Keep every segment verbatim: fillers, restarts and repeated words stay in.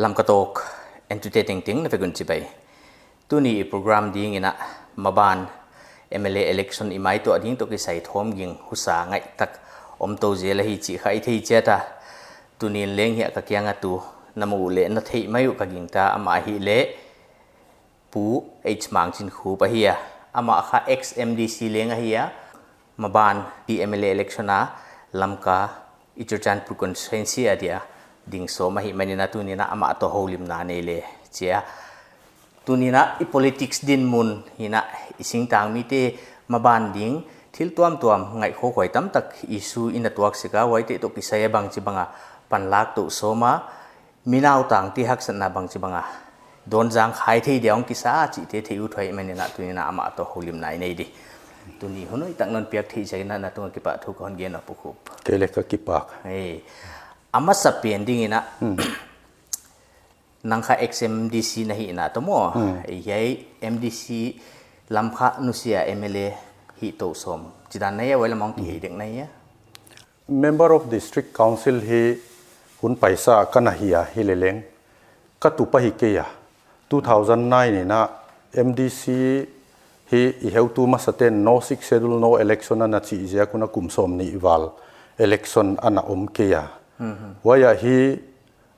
Lamka Talk entute tengteng na vek un chibai. Tuni i program ding in a maban M L A election i maituah ding toh kisai thawm ging husa ngaih tak om tou zel ahi chih kha i thei chiat a. Tuni'n leng hiai ka kiang a tu na mu leh na theih mai uh ka gingta, amah ahihleh Pu H Mangchin Khup ahi a. Amah kha ex M D C leng ahi a. Maban M L A election a Lamka i Churachandpur constituency a dia ding sawm ahihmanin a tuni'n a amah toh houlimna nei le chia. Tuni'n a i politics dinmun hi'n a i singtang mite maban ding thil tuamtuam ngaihkhuakhuai tamtak issue i na tuak sek a, huaite toh kisai a bangchibang a panlak tou sawm a, mi nautangte haksatna bangchibang a dawn zang khai thei dia hong kisa chihte theih ut ahihmanin a tuni'n a amah toh houlimna i nei di. Tuni hun hoihtak non piak theih ziakin a na tung a kipahthu ka hon gen a, Pu Khup. Kei leng ka kipak. Ei, a masapen ding in a, nang kha ex M D C na hihna toh maw, ei, hiai M D C lam kha nusia M L A hih tou sawm chidan na hia, huai lam ah hong kihei dek na hia? Member of District Council hi hun paisa ka na hi a, hileleng ka tup ahi kei a. Two thousand nine in a M D C hi i heutu masate'n no Sixth Schedule, no election ana chih ziak un a kum sawmnih val election ana om kei a. Huai ah hi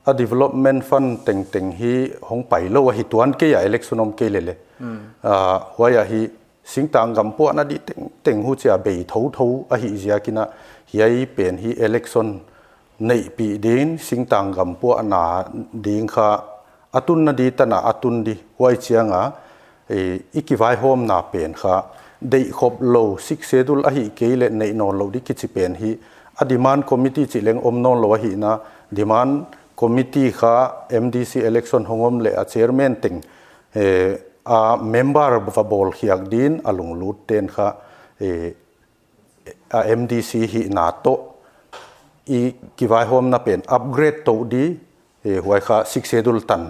a development fund tengteng hi hong pai lou ahi tuan kei a, election om kei leh leng. Ah, huai ah hi singtang gam puahna di tengteng huchia bei thouthou ahih ziakin a, hiai pen hi election neihpih ding, singtang gam puahna ding kha a tunna di tan a a tun di, huai chiang a, eh, i kivaihawmna pen kha deihkhop lou, Sixth Schedule ahih kei leh neih nawn lou di kichi pen hi a demand committee chih leng om nawn lou ahihna, demand committee kha M D C election hong om leh a chairman teng, eh, a member va bawlkhiak din a lunglut ten kha, eh, a M D C hihna toh i kivaihawmna pen upgrade tou di, eh, huai kha Sixth Schedule tan,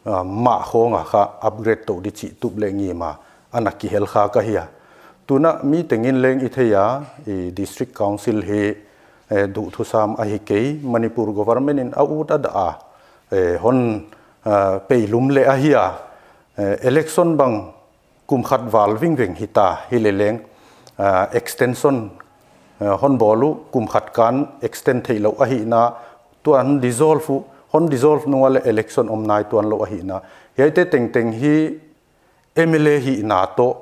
ah, mah khawng a kha upgrade tou di chih tup leh ngim a ana kihel kha ka hi a. Tun a mi tengin leng i thei a, i District Council hi, eh, duhthusam ahi kei, Manipur government in a ut a dah a, eh, hon, ah, peilum leh ahi a, eh, election bang kum khat val vingveng hita, hileleng, ah, extension, ah, hon bawl uh, kum khat kan extend theih lou ahihna, tuan dissolve uh, hon dissolve nung a leh election om nai tuan lou ahihna. Hiaite tengteng hi M L A hihna toh,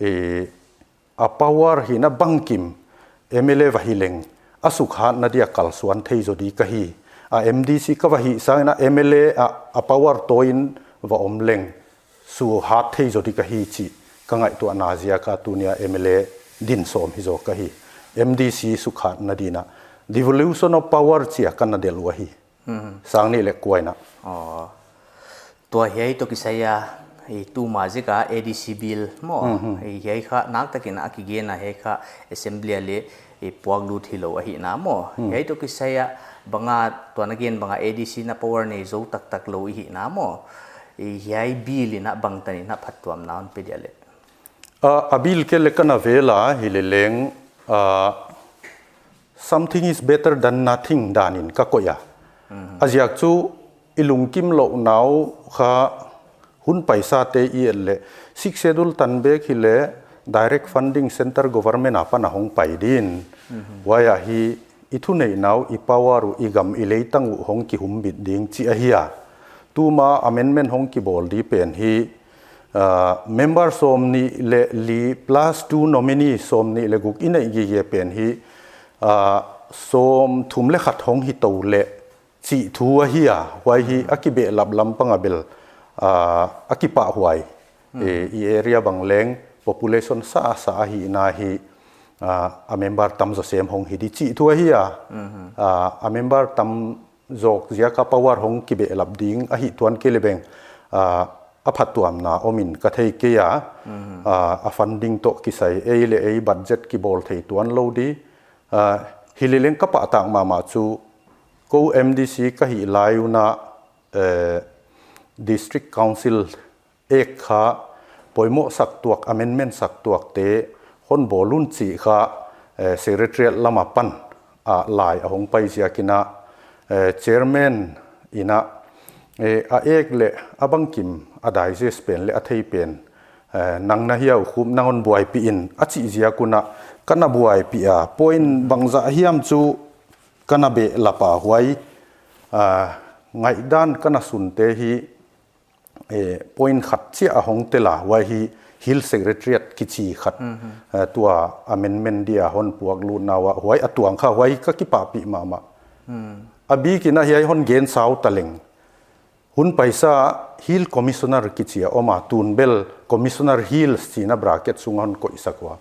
eh, a power hihna bangkim M L A va hi leng a sukhatna dia kalsuan thei zaw di ka hi. A M D C ka va hih sangin a M L A a, a power tawi in va om leng sukhat thei zaw di ka hi chih ka ngaihtuahna ziak a tuni a M L A din sawm hi zaw ka hi. M D C sukhatna din a devolution of power chia ka na delh uh ahi. Sang nih leh kua in a. Aw. Tua hiai toh kisai a, i tuma ziak a A D C bill maw. I hiai kha naktakin a kigen a, hiai kha assembly a leng i puaklut hilou ahihna maw. Hiai toh kisai a bang a, tua na gen bang a A D C na power nei zou taktak lou i hihna maw. I hiai bill in a bangtan in a phattuamna hon pe dia leh. Ah, a bill kei leng ka na vel a, hileleng, ah, something is better than nothing dan in ka koih a. A ziak chu i lungkim louhna uh kha hun paisate i et leh Sixth Schedule tan bek hileh direct funding centre government apan a hong pai din. Huai ah hi i thuneihna uh, i power uh, i gam i leitang uh hong kihumbit ding chih ahi a. Tuma amendment hong kibawl di pen hi, ah, member sawmnih leh li plus two nominee sawmnih leh guk i neih gige pen hi, ah, sawmthum leh khat hong hi tou leh chih thu ahi a, huai hi a kibehlap lam pang a bel, ah, a kipahhuai. Eh, i area bang leng population sa sa ahihna hi, ah, a member tam zaw sem hong hi di chih thu ahi a. Ah, a member tam zawk ziak a power hong kibehlap ding ahi tuan kei leh beng, ah, a phattuamna om in ka thei kei a. Ah, a funding toh kisai ei leh ei budget kibawl thei tuan lou di. Ah, hileleng ka pahtak mahmah chu kou M D C ka hih lai un a, eh, District Council Act kha poimoh sak tuak, amendment sak tuakte hon bawl un chih kha, eh, Secretariat lam apan a lai a hong pai ziakin a, eh, Chairman in a, Eh, a ek leh a bangkim a digest pen leh a thei pen, eh, nang na hia U Khup, nang hon buaipih in a chih ziak un a ka na buaipih a, point bangzah hiam chu ka na behlap a, huai, ah, ngaihdan ka na sunte hi, eh, point khat chiah a hong tel a, huai hi Hill Secretariat kichi khat, eh, tua amendment dia hon puak lutna uah, huai a tuang kha, huai ka kipahpih mahmah. A bik in a hiai hon gen sau ta leng, hun paisa Hill Commissioner kichi a om a, tun bel Commissioner Hills chih in a bracket sung a hon koihsak ua.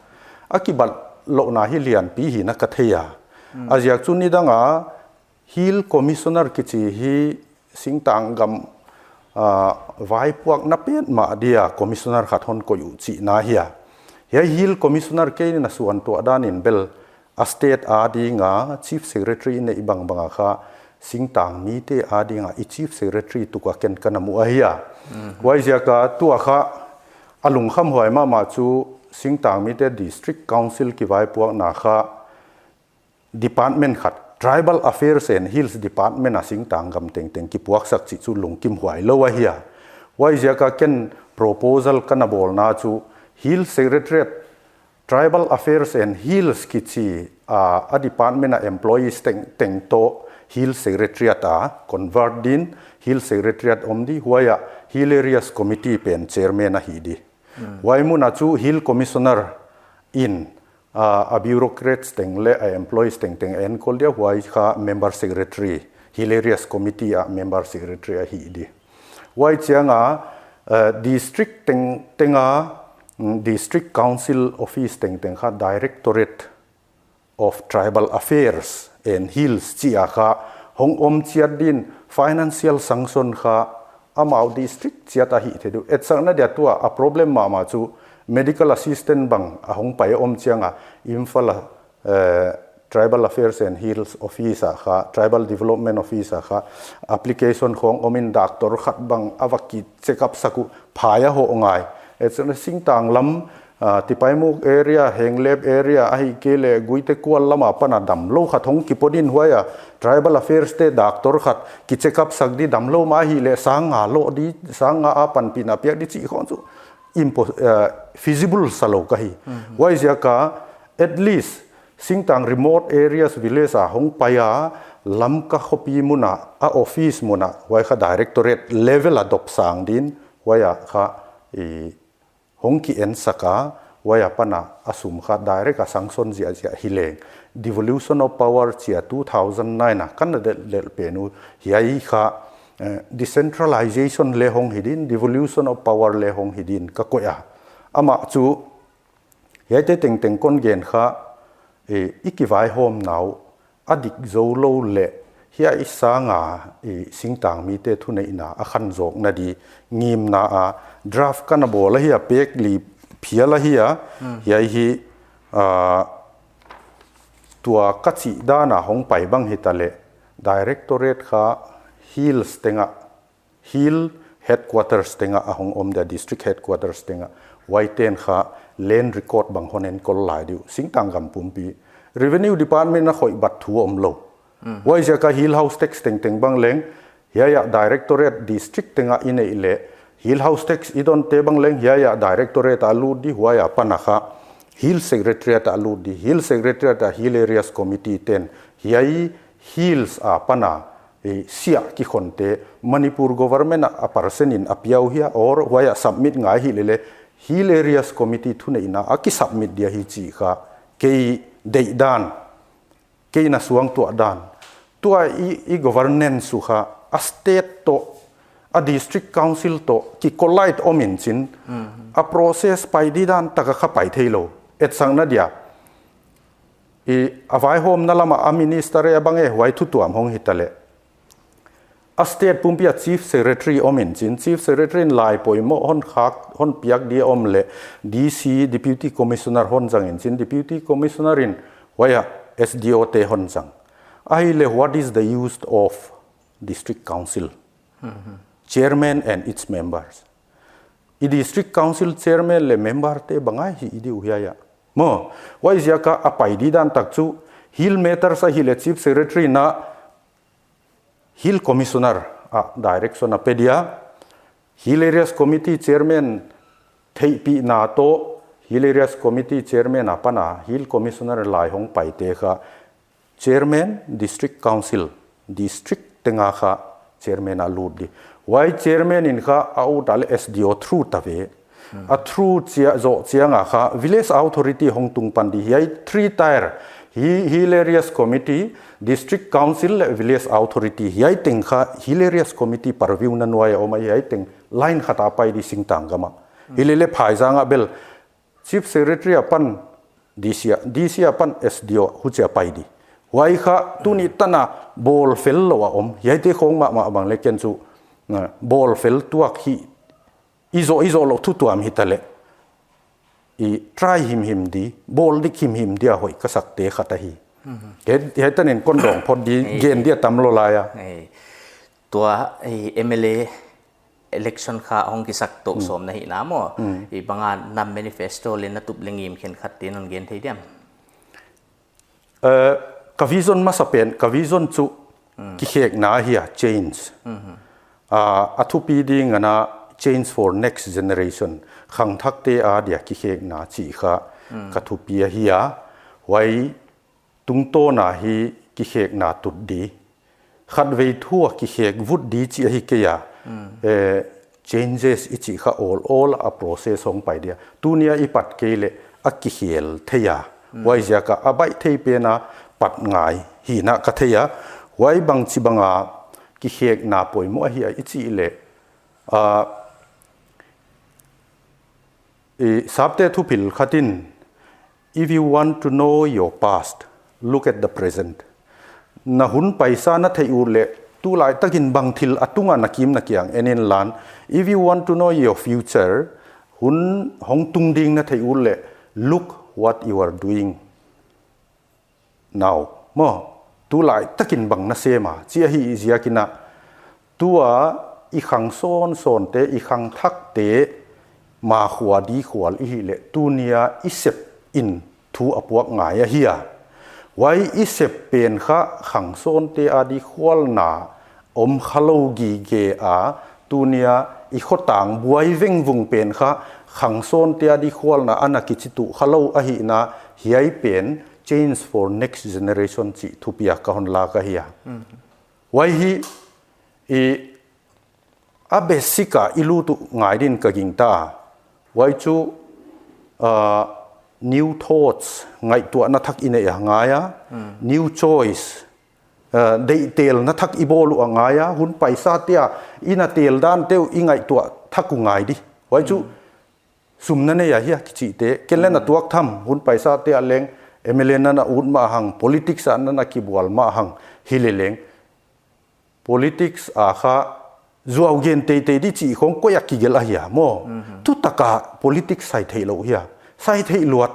A kibatlouhna hi lianpi hi'n a ka thei a. A ziak chu nidang a Hill Commissioner kichi hi singtang gam, ah, vaipuakna petmah dia Commissioner khat hon koih uh chihna hi a. Hiai Hill Commissioner kei na suan tuah dan in bel a state a ding a Chief Secretary i neih bangbang a kha, singtang mite a ding a i Chief Secretary tuk a ken ka na mu ahi a. Huaiziak a tua kha a lungkhamhuai mahmah chu singtang mite District Council kivaipuakna kha department khat, Tribal Affairs and Hills Department a singtang gam tengteng kipuaksak chih chu lungkimhuai lou ahi a. Huaiziak a ken proposal ka na bawlna chu Hill Secretariat, Tribal Affairs and Hills kichi, ah, a department a employees tengteng toh Hill Secretariat a convert din, Hill Secretariat om di, huai a Hill Areas Committee pen chairman a hih di. Huai mun a chu Hill Commissioner in, ah, a bureaucrats teng leh a employees tengteng a enkawl dia, huai kha member secretary, Hill Areas Committee a member secretary a hih di. Huai chiang a, eh, district tengteng a, mm, District Council Office tengteng kha Directorate of Tribal Affairs and Hills chi a kha hong om chiat din, financial sanction kha amau district chiat a hih thei di uh. Etsakna dia tua a problem mahmah chu medical assistant bang a hong pai a om chiang a Imphal a, eh, Tribal Affairs and Hills Office a kha, Tribal Development Office a kha application khong om in doctor khat bang a va ki check up sak uh phai a hoh ngai. Etsakna singtang lam, ah, Tipaimukh area, Henglep area, ahihkeileh Guite Kual lam a pan a damlou khat hong kipo din, huai a Tribal Affairs te doctor khat ki check up sak di, damlou mah ahihleh sang nga loh di, sang nga a panpihna piak di chih khong chu impo-, eh, feasible sa lou ka hi. Huaiziak a at least singtang remote areas, village a hong pai a, Lamka khopi mun a, a office mun a, huai kha directorate level a dopsang din, huai a kha i hong ki ensak a, huai a pan a a sum kha direct a sanction ziahziah hi leng. Devolution of power chi a two thousand nine a ka na delh delh pen uh, hiai kha, eh, decentralization leh hong hi din, devolution of power leh hong hi din ka koih a. Amah chu hiaite tengteng kon gen kha, eh, i kivaihawmna uh a dik zou lou leh hiai sang a, eh, singtang mite thuneihna a khanzawkna di ngimna a draft ka na bawl ahi a, pek li phial ahi a. Hiai hi, ah, tua ka chih dan a hong pai bang hita leh, directorate kha hills teng a, hill headquarters teng a a hong om dia, district headquarters teng a, huaite'n kha land record bang hon enkawl lai di uh, singtang gam pumpi. Revenue Department a khoih bat thu omlou. Huaiziak a hill house tax tengteng bang leng, hiai a directorate district teng a i neih leh, hill house tax i donte bang leng hiai a directorate a lut di, huai a pan a kha Hill Secretariat a lut di, Hill Secretariat a Hill Areas Committee te'n hiai hills a pan a, eh, siah kikhonte Manipur government a, a percent in a pia uh hia, or huai a submit ngai hi lele, Hill Areas Committee thuneihna a ki submit dia hi chih kha kei deihdan, kei na suangtuah dan. Tua i, i governance uh kha a state toh, a district council toh ki collide om in chin, a process pai di dan tak a kha pai theilou. Etsakna dia, i a vaihawmna lam a a minister e a bang e huai thu tuam hong hita leh, a state pumpi a chief secretary om in chin, chief secretary in lai poimoh hon khak, hon piak di a om leh, D C, deputy commissioner hon zang in chin, deputy commissioner in huai a S D O te hon zang. Ahihleh, what is the use of district council chairman and its members? I district council chairman leh member te bang ahi i di uh hiai a? Maw, huaiziak a a pai di dan tak chu, hill matters ahihleh chief secretary in a hill commissioner a direction a pe dia. Hill Areas Committee Chairman theihpihna toh Hill Areas Committee Chairman apan a Hill Commissioner lai hong paite kha Chairman District Council, District tenga kha Chairman a lut di. Huai Chairman in kha a ut a leh S D O through ta ve. A through chia zoh chiang a kha Village Authority hong tung pan di. Hiai three tier, hi Hill Areas Committee, District Council leh Village Authority, hiai teng kha Hill Areas Committee purview na nuai a om a, hiai teng line khat a pai di singtang gam a. Hilele phaizang a bel Chief Secretary apan D C a, D C apan S D O huchia pai di. Huai kha tuni tan a bawl fel lou a om. Hiaite khong mahmah bang leh ken chu, na, bawl fel tuak hi i zoh, i zoh lou thu tuam hita leh i try himhim di, bawl dik himhim dia hoih ka sakte khat ahi. Hiai, hiai tan in kon dawng phot di, gen dia tam lou lai a. Ei, tua, ei, M L A election kha hong kisak toh sawm na hihna maw. I bang a na manifesto leh na tup leh ngim khenkhat te non gen thei diam? Eh, ka vision masa pen, ka vision chu kikhekna ahi a, change. Ah, a thupi ding ana change for next generation. Khangthakte a dia kikhekna chih kha ka thupi ahi a. Huai tungtawn a hi kikhekna tut di. Khatvei thu a kikhek vut di chih ahi kei a. Eh, changes i chih kha all, all a process hong pai dia. Tunia i pat kei leh a kikhel thei a. Huaiziak a a baih thei pen a pat ngai hihna ka thei a. Huai bangchi bang a kikhekna poimoh ahi a i chih leh, ah, i sapte thuphil khat in, "If you want to know your past, look at the present." Na hun paisa na theih ut leh, tulai takin bang thil a tung a na kim na kiang en inla. "If you want to know your future, hun hong tung ding na theih ut leh, look what you are doing now." Maw, tulai takin bang na sem a, chih ahi ziakin a, tua i khang sawnsawnte, i khangthakte, makhua dikhual i hih leh, tunia i sep in thu a puak ngai ahi a. Huai i sep pen kha khang sawnte a dikhualna om kha lou gige a, tunia i khotang buai vengvung pen kha khang sawnte a dikhualna ana kichi tuh kha lou ahihna, hiai pen change for next generation chih thupi a ka hon lak ahi a. Huai hi i a basic a i lut uh ngai din ka gingta. Huai chu, ah, new thoughts, ngaihtuahna thak i neih a ngai a, new choice, ah, deihtelna thak i bawl uh a ngai a, hun paisate a i na tel dante uh i ngaihtuah thak uh ngai di. Huai chu sum na nei a hia kichihte, ken leng na tuak tham, hun paisate a leng M L A na na ut mah hang, politics a na na kibual mah hang, hileleng politics a kha zuau gen teitei di chih khong koi a kigelh ahia maw. Thutak a politics sai theih lou hia, sai theih luat,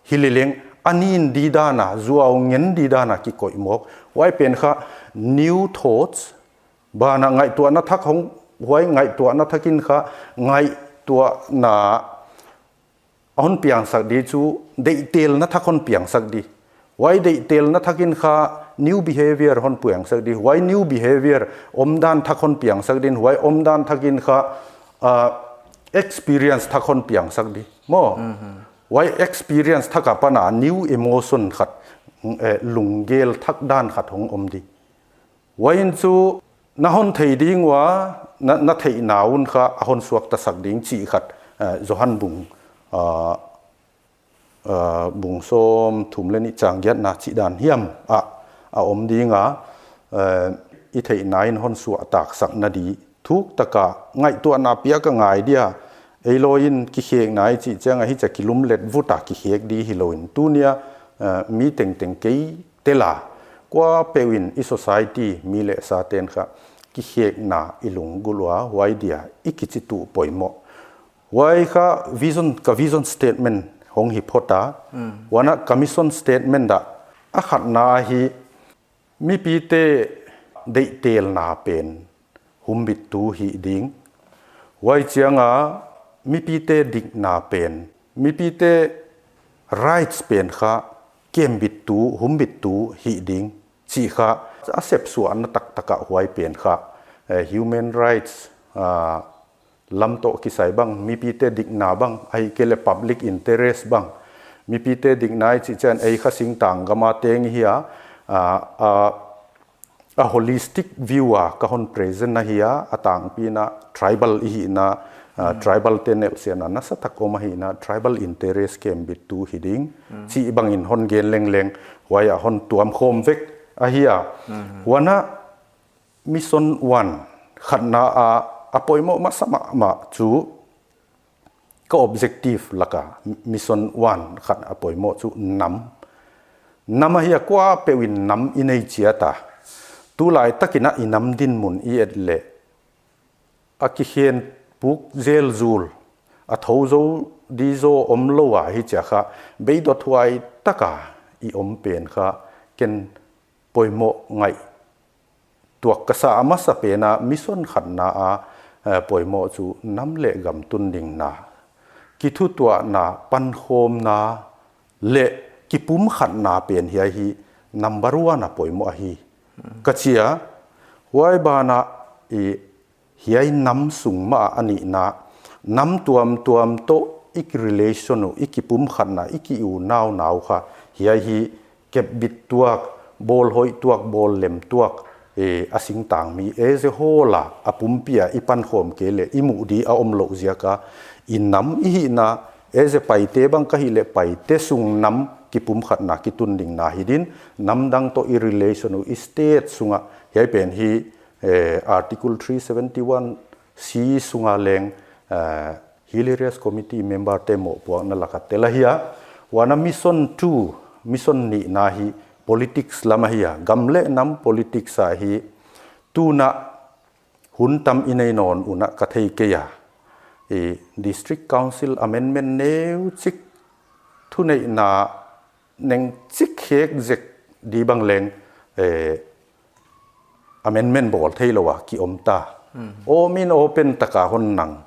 hileleng a nin di dan a, zuau ngen di dan a kikoih mawk. Huai pen kha new thoughts, ban a ngaihtuahna thak hong, huai ngaihtuahna thak in kha ngaihtuahna a hon piangsak di chu, deihtelna thak hon piangsak di. Huai deihtelna thak in kha new behavior hon piangsak di. Huai new behavior omdan thak hon piangsak din. Huai omdan thak in kha, ah, experience thak hon piangsak di. Maw? Huai experience thak apan a new emotion khat, eh, lunggel thak dan khat hong om di. Huai in chu na hon thei ding ua, na, na theihna un kha a hon suaktasak ding chih khat, eh, Johan bung, ah, ah, bung sawmthum leh nih chang giatna chih dan hiam a, a om ding a, eh, i theihna in hon suahtaksak na di. Thuk taka ngaihtuahna piak a ngai dia, ei lou in kikhekna i chih chiang a hichia kilumlet vut a kikhek di hilou in. Tunia, eh, mi tengteng kei tel a, kuapeuh in i society mi leh sa ten kha kikhekna i lunggulh ua, huai dia i kichi tuh poimoh. Huai kha vision, ka vision statement hong hi phot a. Huan a ka mission statement ah a khatna hi mipite deihtelna pen humbittu hih ding. Huai chiang a mipite dikna pen, mipite rights pen kha kembittu, humbittu hih ding chih kha a sepsuahna taktak a huai pen kha eh, human rights, ah, lam toh kisai bang, mipite dikna bang, ahihkeileh public interest bang, mipite dikna i chih chiang ei kha singtang gam a teng hi a, ah, ah, a holistic view a ka hon present ahi a, a tangpi in a tribal i hihna, ah, tribal te nelhsiatna nasatak om ahihna, tribal interest kembittu hi ding, chih bangin hon gen lengleng, huai a hon tuam khawm vek ahi a. Huan a mission one khatna a, a poimoh masa mahmah chu ka objective laka mission one khat a poimoh chu nam. Nam ahi a, kuapeuh in nam i nei chiat a. Tulai takin a i nam dinmun i et leh a kikhen puk zel zul, a tho zo di zaw om lou a hi chia kha, beidot huai taka i om pen kha ken poimoh ngaih tuak ka sa a masa pen a mission khatna a, eh, poimoh chu nam leh gam tundingna, kithutuahna, pankhawmna leh kipumkhatna pen hiai hi number one a poimoh ahi. Ka chi a, huai banah i hiai nam sung mah a nihna, nam tuamtuam toh i relation uh, i kipumkhatna, i ki-unauna uh kha, hiai hi kepbit tuak, bawl hoih tuak, bawl lem tuak, eh, a singtang mi as a whole a, a pumpi a i pankhawm kei leh i muh di a om louh ziak a, i nam i hihna, as a Paite bang ka hih leh Paite sung nam kipumkhatna, kitundingna hi din, nam dang toh i relation uh, i state sung a, hiai pen hi, eh, Article three seventy-one C sung a leng, eh, Hill Areas Committee member te mohpuakna laka tel ahi a. Huan a mission two, mission nihna hi politics lam ahi a. Gam leh nam politics ahi. Tuna hun tam i nei nawn un a ka thei kei a. I District Council Amendment neuchik thuneihna neng chik hek zek di bang leng, eh, amendment bawl theilou a ki om ta. Om in open taka hon nang.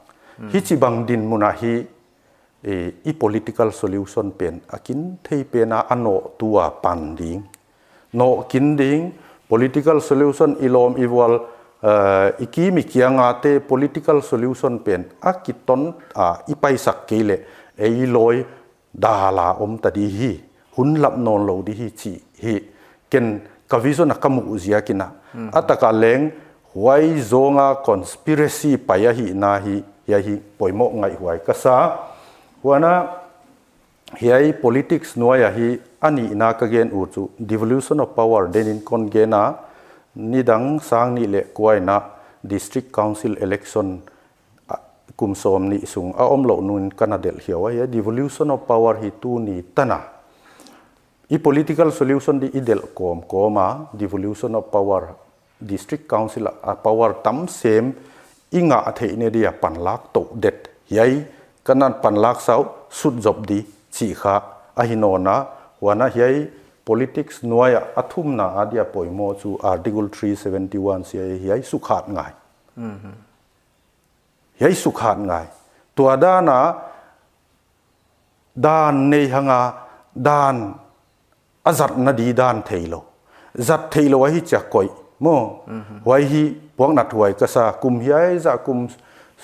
Hichibang dinmun a hi, eh, i political solution pen a kin thei pen a, a nawhtu a pan ding. Nawh kin ding, political solution i lawm i vual, eh, i kim i kiang a te political solution pen a kiton a i paisak kei leh, ei lawi dal a om ta di hi, hun lap nawn lou di hi chih hi, ken ka vision a ka muh ziak in a. A taka leng huai zawng a conspiracy pai ahihna hi, hiai hi poimoh ngaihhuai ka sa. Huan a hiai politics nuai a hi a nihna ka gen uh chu devolution of power den in kon gen a, nidang sang nih leh kua in a District Council election a, kum sawmnih sung a om louh nung in ka na delh hiau a, hiai devolution of power hi tuni tan a i political solution di i delh kawmkawm a, devolution of power, District Council a power tam sem i ngah theihna dia panlak tou det. Hiai ka na panlak sau sut zop di chih kha ahi nawn a, huan a hiai politics nuai a a thumna a dia poimoh chu Article three seventy-one C hiai sukhat ngai. Hiai sukhat ngai. Tua dan a dan nei hang a dan a zatna di dan theilou. Zat theilou ahi chia koih. Maw, huai hi puaknat huai ka sa, kum hiai zah kum,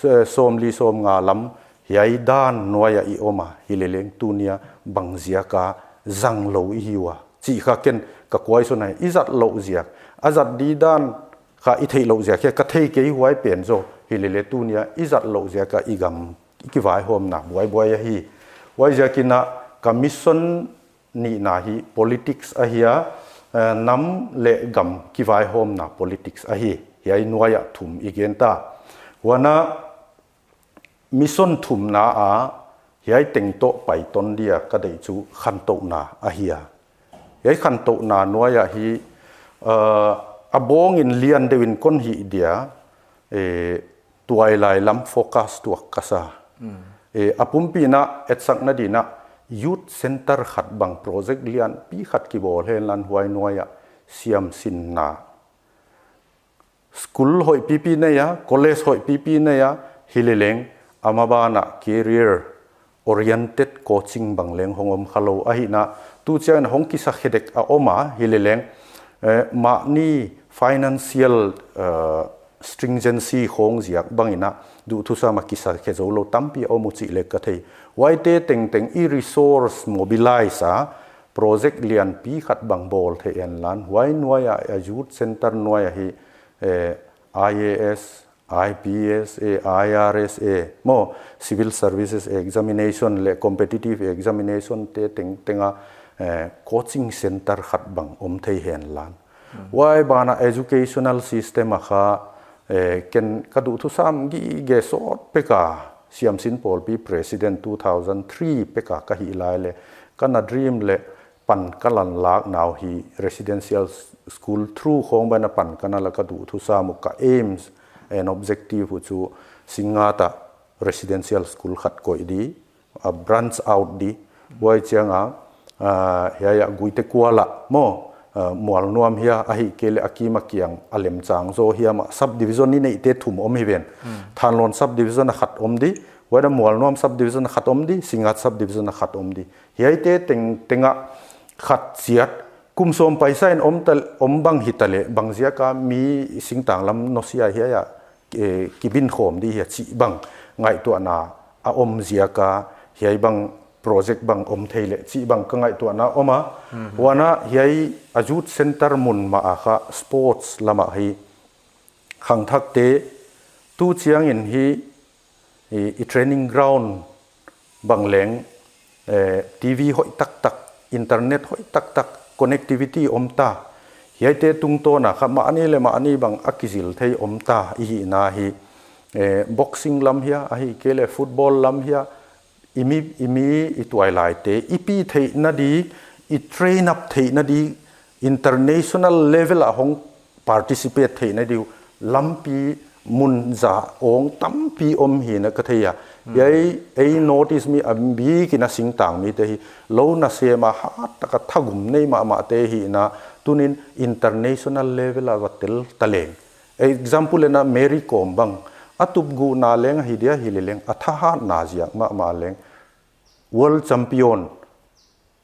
eh, sawmli sawmnga lam hiai dan nuai a i om a, hi leleng tuni a bang ziak a zang lou i hi ua. Chih kha ken ka kuai sun ahi, i zat louh ziak. A zat di dan kha i theih louh ziak hiai ka thei kei huai pen zaw. Hi lele tuni a i zat louh ziak a i gam i kivaihawmna buaibuai ahi. Huai ziak in a ka mission nihna hi politics ahi a, eh, nam leh gam kivaihawmna politics ahi. Hiai nuai a thum i gen ta. Huan a mission thumna a hiai teng toh paiton dia ka deih chu khantouhna ahi a. Hiai khantouhna nuai a hi, eh, a bawng in lian deuh in kon hih dia, eh, tuailai lam focus tuak ka sa. Eh, a pumpi in a etsakna di in a youth center khat bang project lianpi khat kibawl henla huai nuai a siamsinna. School hoih pipi nei a, college hoih pipi nei a, hi leleng, a maban a career oriented coaching bang leng hong om khalou ahihna, tu chiang in hong kisa khe dek a om a, hi leleng, eh, mahni financial, eh, stringency khong ziak bangin a duhthusam a kisa khe zou lou tampi a om uh chih leng ka thei. Huaite tengteng i resource mobilize a project lianpi khat bang bawl thei henla, huai nuai a, a youth center nuai a hi, eh, I A S, I P S a, I R S a, maw, civil services examination leh competitive examination te tengteng a, eh, coaching center khat bang om thei henla. Huai ban a educational system a kha, eh, ken ka duhthusam gige sawt pek a, Siamsin Pawlpi President two thousand three pek a ka hih lai leh, ka na dream leh pan ka lan lak nau hi residential school through khong bang a pan ka na la ka duhthusam uh ka aims and objective uh chu Singngat a residential school khat koih di, a branch out di, huai chiang a, ah, hiai a Guite kual a maw, ah, Mualnuam hia, ahihkeileh a kim a kiang a Lemchang zaw hiam a subdivision i neihte thum om hi ven. Thanlon subdivision a khat om di, huai a Mualnuam subdivision a khat om di, Singngat subdivision a khat om di. Hiaite tengteng a khat chiat, kum sawm paisa in om ta, om bang hi ta leh, bang ziak a mi singtang lam nusia hiai a, eh, kibin khawm di hia chih bang ngaihtuahna a om ziak a, hiai bang project bang om thei leh chih bang ka ngaihtuahna om a. Huan a hiai a youth center mun mah a kha sports lam a hi khangthakte tu chiangin hi i, i training ground bang leng, eh, T V hoih taktak, internet hoih taktak, connectivity om ta. Hiaite tungtawn a kha mahni leh mahni bang a kizil thei om ta i hihna hi, eh, boxing lam hia, ahihkeileh football lam hia, i mi, i mi i tuailaite i pi theihna di, i train up theihna di, international level a hong participate theihna di uh lampi mun za ong tampi om hi na ka thei a. Hiai ei North East mi a bik in a singtang mite hi lou nasem a hat tak a thagum nei mahmahte hi na, tunin international level a va tel ta leng. Example in a Mary Kom bang, a tupguhna leng hi dia hi leh leng, a thahatna ziak mahmah leng world champion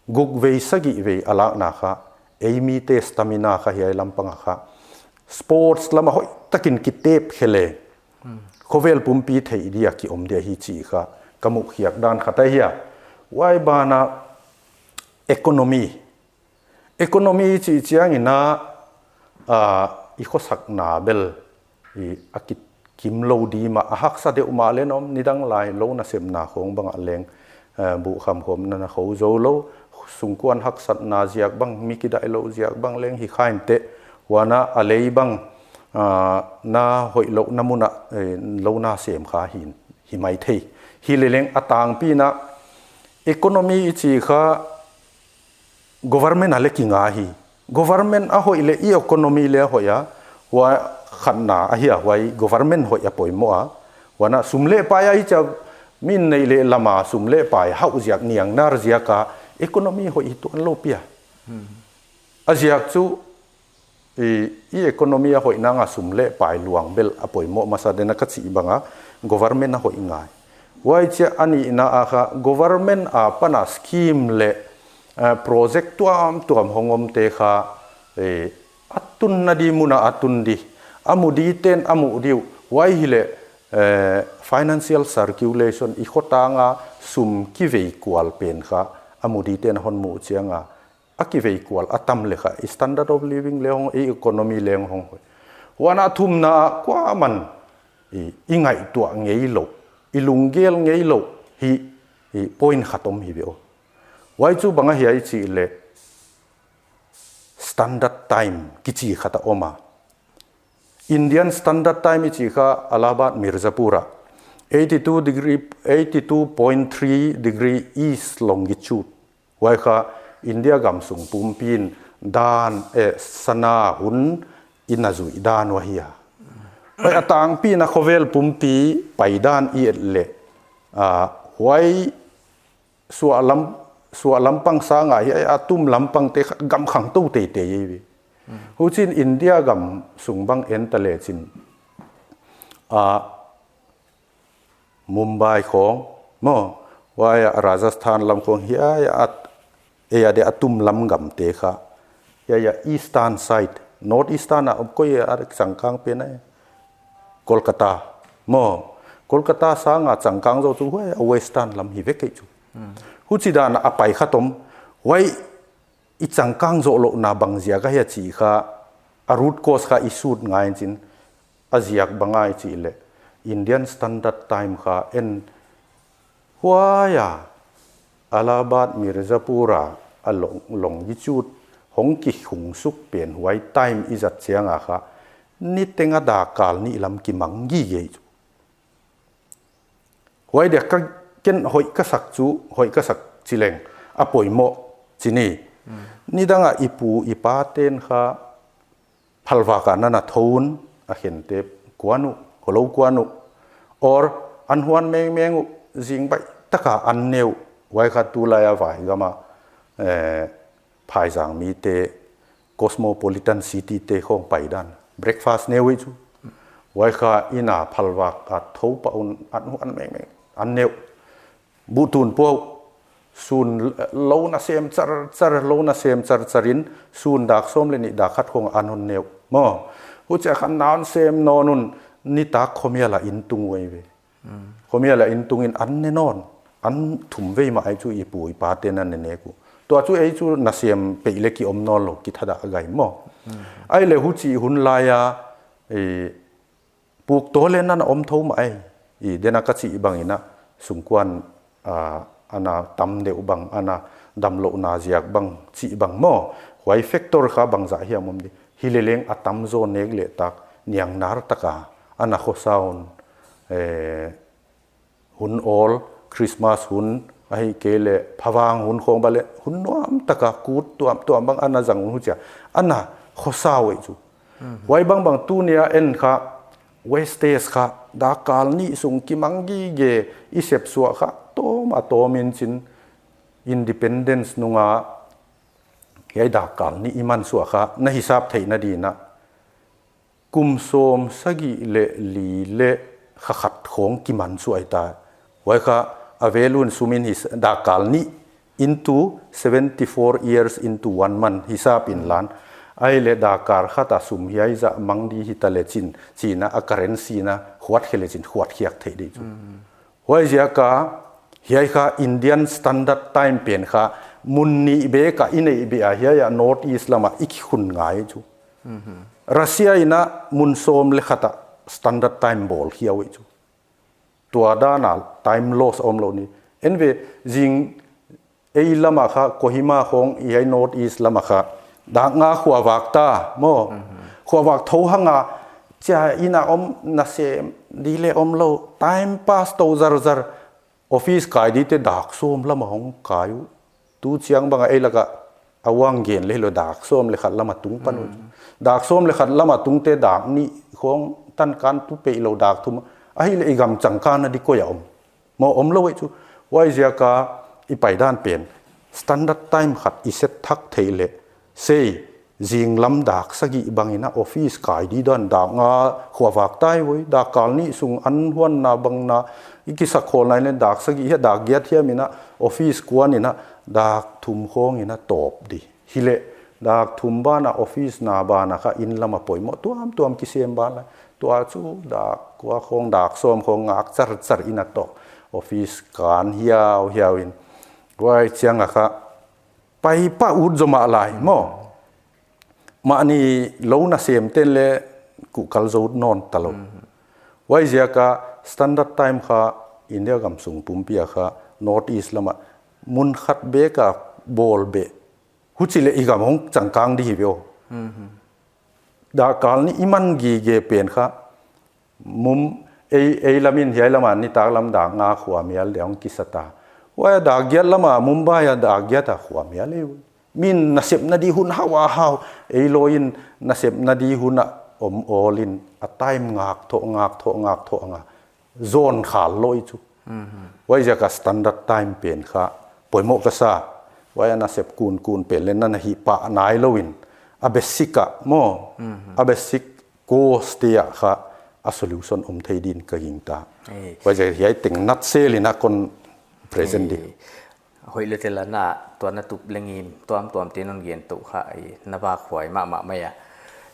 guk vei sagih vei a lakna kha, ei mite stamina kha hiai lampang a kha, sports lam a hoih takin kitep khe leh, khovel pumpi theih dia ki om dia hi chih kha ka muh khiak dan khat ahi a. Huai ban a economy, economy chih chiangin a, ah, i khosakna bel i a ki, kim lou di mah, a haksa deuh mah leng om, nidang lai lou nasemna khong bang a leng, eh, buh khamkhawmna na khou zou lou, sungkuan haksatna ziak bang, mi kidaih lou ziak bang leng hi kha inteh, huan a a lei bang, ah, na hoih louhna mun a, eh, lou nasem kha hi, hi maithei. Hi leh leng a tangpi in a economy i chih kha government a leh kinga hi. Government a hoih leh i economy leng a hoih a, huai khatna ahi a, huai government hoih a poimoh a. Huan a sum leh pai a i chih a, min neih leh lam a sum leh pai hauh ziak, niangnar ziak a economy hoih hi tuan lou pi a. A ziak chu i, i economy a hoih nang a sum leh pai luang bel a poimoh masa den a ka chih bang a government a hoih ngai. Huai chiah a nihna a kha government apan a scheme leh, eh, project tuamtuam hong omte kha, eh, a tunna di mun a a tun di, a mu diten a muh di uh, huai hi leh, eh, financial circulation i khotang a sum kiveikual pen kha a mu diten a hon muh chiang a, a kiveikual a tam leh kha, i standard of living leng hong, i economy leng hong hoih. Huan a thumna ah kuaman i, i ngaihtuah ngei lou, i lunggel ngei lou hi, i point khat om hi ve aw. Huai chu bang ahia i chih leh standard time kichi khat a om a. Indian Standard Time i chih kha Allahabad Mirzapur a eighty-two degree, eighty-two point three degree east longitude. Huai kha India gam sung pumpi in dan, eh, sana hun in a zuih dan uh ahi a. Huai a tangpi in a khovel pumpi pai dan i et leh, ah, huai suahlam, suahlam pang sang a hi, a tum lampang te kha gam khangtou teitei ahi ve. Huchiin India gam sung bang en ta leh chin, ah, Mumbai khong, maw, huai a Rajasthan lam khong hiai a, ei a dia a tum lam gam te kha. Hiai a eastern side, north eastern a om koi a changkang pen a. Kolkata. Maw, Kolkata sang a changkang zoh chu huai a western lam hi vek ei chu. Huchi dan a pai khat om. Huai i changkang zoh louhna bang ziak ahia chih kha, a root cause kha i sut ngai in chin, a ziak bang ahia chih leh Indian Standard Time kha en huai a Allahabad Mirzapur a a long, long i chut hong kikhung suk pen huai time i zat chiang a kha, niteng a dakkal nih lam kimang gige chu. Huai dia ka ken hoih ka sak chu, hoih ka sak chi leng a poimoh chi ni. Nidang a i pu i pa ten kha phalvak a na na thou un, a khente kuan uh, holou kuan uh, or an huan mengmeng uh, zingbaih taka an ne uh. Huai kha tulai a vai gam a, eh, phaizang mite, cosmopolitan city te khong pai dan, breakfast ne uh ei chu. Huai kha inn a phalvak a thou pah un an huan mengmeng an ne uh. Buh tun pua uh. Sun lou na sem char char, lou na sem char char in, sun dak sawm leh nih dak khat khong an hon ne uh. Maw, huchia kha na hon sem nawn un, nitak khomial a inn tung uh ei ve. Khomial a inn tung in an ne nawn, an thum vei mah ei chu i pu i pa ten a ne nek uh. Tua chu ei chu na sem peih leh ki om nawn lou, ki thadah gai maw. Ahihleh huchi hun lai a, eh, puk tawh leh na na om thou mah ei. I den a ka chih bang in a, sungkuan, ah, ana tam deuh bang, ana damlouhna ziak bang, chih bang maw. Huai factor kha bangzah hiam om di. Hileleng a tamzaw nek leh tak, niangnar taka ana khosa un, eh, hun awl, Christmas hun, ahihkeileh phavang hun khong bang leh, hun nuam taka kut tuamtuam bang ana zang un huchia ana khosa uh ei chu. Huai bangbang tuni a en kha, wastage kha, dakkal nih sung kimang gige i sep suah kha, tawm a tawm in chin, independence nung a, hiai dakkal nih i man suah kha, na hisap theihna din a, kum sawm sagih leh li leh kha khat khong kiman suah ei ta. Huai kha a value in sum in his-, dakkal nih into seventy four years into one month hisap in lan. Ahihleh dakkal khat a sum hiai zah mang di hita leh chin, chi in a currency in a huat khe leh chin huat khiak theih di chu. Huaiziak a, hiai kha Indian Standard Time pen kha, mun nih bek a i neih beh a, hiai a North East lam a i kikhun ngai chu. Russia in a mun sawm leh khat a Standard Time bawl khia uh ei chu. Tua dan a time loss om lou ni. En ve, zing ei lam a kha, Kohima khong, hiai North East lam a kha, dak nga khuavak ta, maw. Khuavak thou hang a, chia inn a om na sem di leh om lou, time pass tou zarzar. Office kai dite dak sawm lam a hong kai uh. Tu chiang bang a ei lak a a uang gen leh hilou, dak sawm leh khat lam a tung pan uh. Dak sawm leh khat lam a tungte dak nih khong tan kan tu peih lou, dak thum. Ahihleh i gam changkang na di koi a om? Maw, om lou ei chu. Huaiziak a i pai dan pen Standard Time khat i set thak theih leh, sei, zing lam dak sagih bang in a office kai di dan, dak nga khuavak tai voi, dakkal nih sung an huanna bang na i kisak khawl nai leh dak sagih hiam dak giat hiam in a office kuan in a, dak thum khong in a tawp di. Hileh dak thum ban a office na ban a kha inn lam a poimoh tuamtuam kisem ban lai. Tua chu dak kua khong, dak sawm khong ngak charchar in a tawk. Office kan hiauhiau in. Huai chiang a kha pai pah ut zaw mah lai maw. Mahni lou na sem ten leh kuhkal zou nawn ta lou. Huaiziak a Standard Time kha India gam sung pumpi a kha North East lam a mun khat bek a bawl beh. Huchi leh i gam hong changkang di hi ve aw. Dakkal nih i man gige pen kha, Mum-, ei, ei lam in hiai lam a nitak lam dak nga khuamial di hong kisa ta. Huai a dak giat lam a, Mumbai a dak giat a khuamial ei. Min nasepna di hun hau a hau, ei lou in nasepna di hun a om awl in a time ngak thoh, ngak thoh, ngak thoh nga. Zon khal lou ei chu. Huaiziak a Standard Time pen kha poimoh ka sa. Huai a nasep kunkun pen leh na na hih pah nai lou in, a basic a maw, a basic cause te ah kha a solution om thei din ka gingta. Huaiziak hiai teng nutshell in a kon present di. Hoih lou tel a, na tua na tup leng in tuamtuam te non gen tou kha, na vak huai mahmah mai a.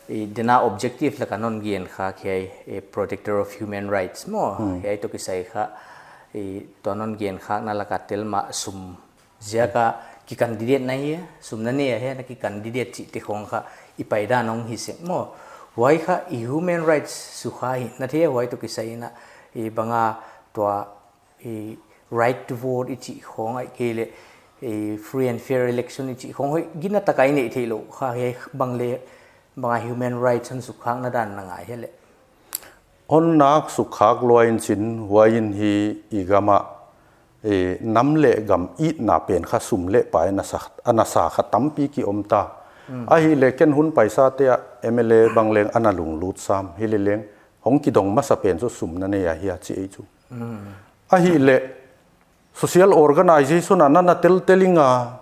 I dena objective laka non gen kha hiai, eh, protector of human rights maw. Hmm. Hiai toh kisai kha, eh, tua non gen khakna laka tel mah sum ziaka ki candidate na hi, sum na nei a hia na ki candidate chihte khong kha i paidan hong hi sek maw. Huai kha i human rights sukha hi na thei huai toh kisai in a, eh, banga tua i right to vote i chih khong ahihkeileh, i free and fair election i chih khong hoih gina taka i neih theih louh kha hiai bang leh banga human rights hon sukkhakna dan na ngai hia leh. Hon nak sukkhak lua in chin huai in hi i gam a, i nam leh gam itna pen kha sum leh pai na sa, ana sa kha tampi ki om ta. Hmm. Ahihleh ken hun paisa te a M L A bang leng ana lunglut sam hileh leng hong kidong masa pen chu sum na nei a hia chi ei chu. Hmm. Ahihleh social organization a na na tel tel ing a,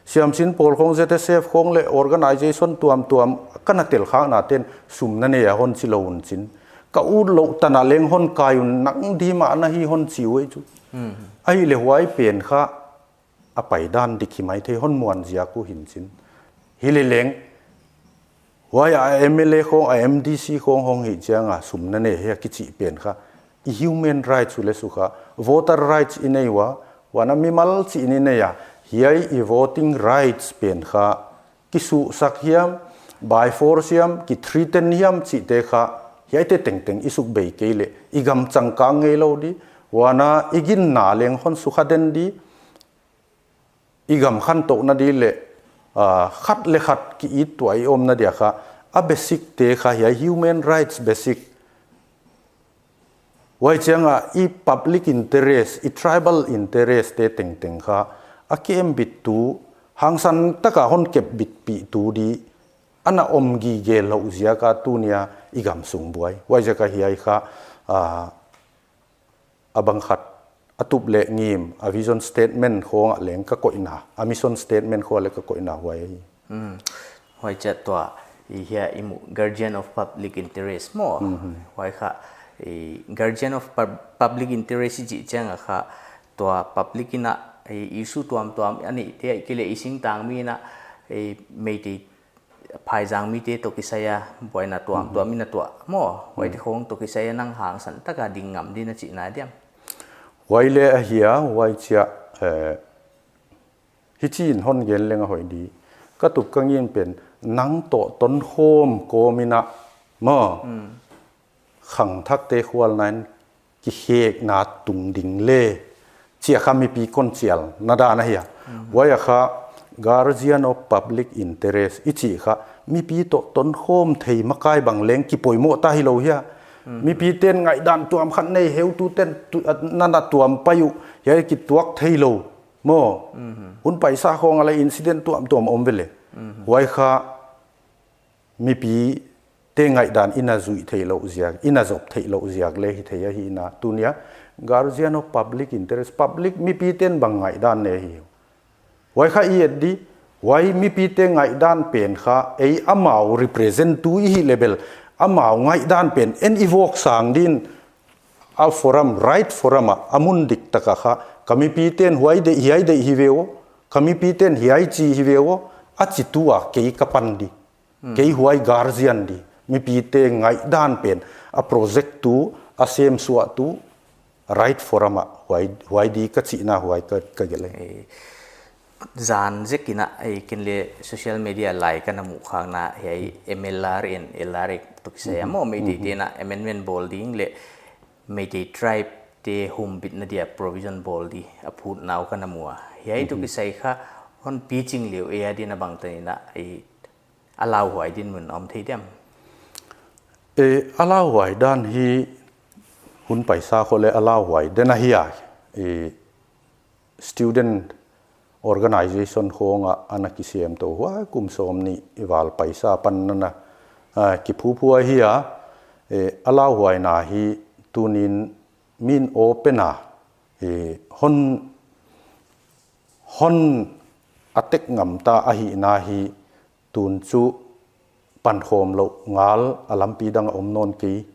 siamsin pawl khong Z S F khong leh organization tuamtuam ka na tel khakna ten sum na nei a hon chi lou un chin. Ka ut louh tan a leng hon kai un nang di mah na hi hon chi uh ei chu. Hmm. Ahihleh huai pen kha a paidan dik hi maithei hon muan ziak uh hi'n chin. Hileh leng huai a M L A khong, a M D C khong hong hih chiang a sum na nei hia kichih pen kha i human rights uh leh sukha, voter rights i nei ua, huan a mimal chih i nei a, hiai i voting rights pen kha kisuhsak hiam, by force hiam, ki threaten hiam chihte kha, hiaite tengteng i suk bei kei leh i gam changkang ngei lou di, huan a i ginna leng hon sukha den di, i gam khantouhna di leh, ah, khat leh khat ki it tuah i omna dia kha, a basic te kha hiai human rights basic. Huai chiang a i public interest, i tribal interest te tengteng kha, a kembit tu, hangsan taka hon kepbitpih tu di, ana om gige louh ziaka tunia i gam sung buai. Huai ziaka hiai kha, ah, a bang khat, a tup leh ngim, a vision statement khong ah leng ka koihna, a mission statement khong ah leng ka koihna huai ahi. Hmm. Huai chiah tua, i hia i muh guardian of public interest maw. Mhm. Huai kha, i guardian of pub-, public interest i chih chiang a kha, tua public in a, i issue tuamtuam a neihte ahihkeileh i singtangmi in a, i Meitei phaizang mite toh kisai a buaina tuamtuam in a tuah maw. Huaite khong toh kisai a nang hangsan taka ding ngam di na chihna diam. Huai leh ahi a, huai chiah, eh, hichi'n hon gen leng a hoih di. Ka tup ka ngim pen, nang toh tonkhawm kawm in a maw. Hmm. Khangthakte khualna in kikhekna tung ding leh, chia kha mipi kon chialna dan ahi a. Mhm. Huai a kha guardian of public interest i chih kha mipi toh tonkhawm thei makai bang leng kipoimoh ta hilou hia. Mhm. Mipi ten ngaihdan tuam khat nei, heutu ten tu, a, na na tuam pai uh, hiai kituak theilou maw. Mhm. Hun paisa khong a leh incident tuamtuam om ve leh. Mhm. Huai kha mipite ngaihdan i na zuih theihlouh ziak, i na zop theihlouh ziak leh hithei ahi in a, tunia guardian of public interest, public mipite'n bang ngaihdan nei hi. Huai kha i et di, huai mipite ngaihdan pen kha, ei amau represent tu i hih leh bel, amau ngaihdan pen en i vok sang din, a forum, right forum a, a mun dik taka kha, ka mipite'n huai deih, hiai deih hi ve aw, ka mipite'n hiai chi hi ve aw, a chi tu a kei ka pan di. Hmm. Kei huai guardian di, mipite ngaihdan pen, a project tu, a semsuah tu, right forum a, huai, huai di ka chihna huai ka, ka gelh e. Eh, zan zek in a, eh, ken leh social media lai ka na muh khakna, hiai M L R and L R A toh kisai a maw, Meitei te'n a amendment bawl ding leh, Meitei tribe te humbitna dia provision bawl di, a phutna uh ka na mu a. Hiai toh kisai kha, hon piching liau e a din a bangtan in a, eh, a lauhuai dinmun om thei diam. E, a lauhuai dan hi hun paisa khong leh a lauhuai den ahi a. E, student organization khong a ana kisem tou huai kum sawmnih i val paisa pan nana, a, kiphuphu ahi a. E, a lauhuaina hi tunin min open a, e, hon, hon a tek ngam ta ahihna hi tun chu pankhawm louh ngal a lampi dang a om nawn kei.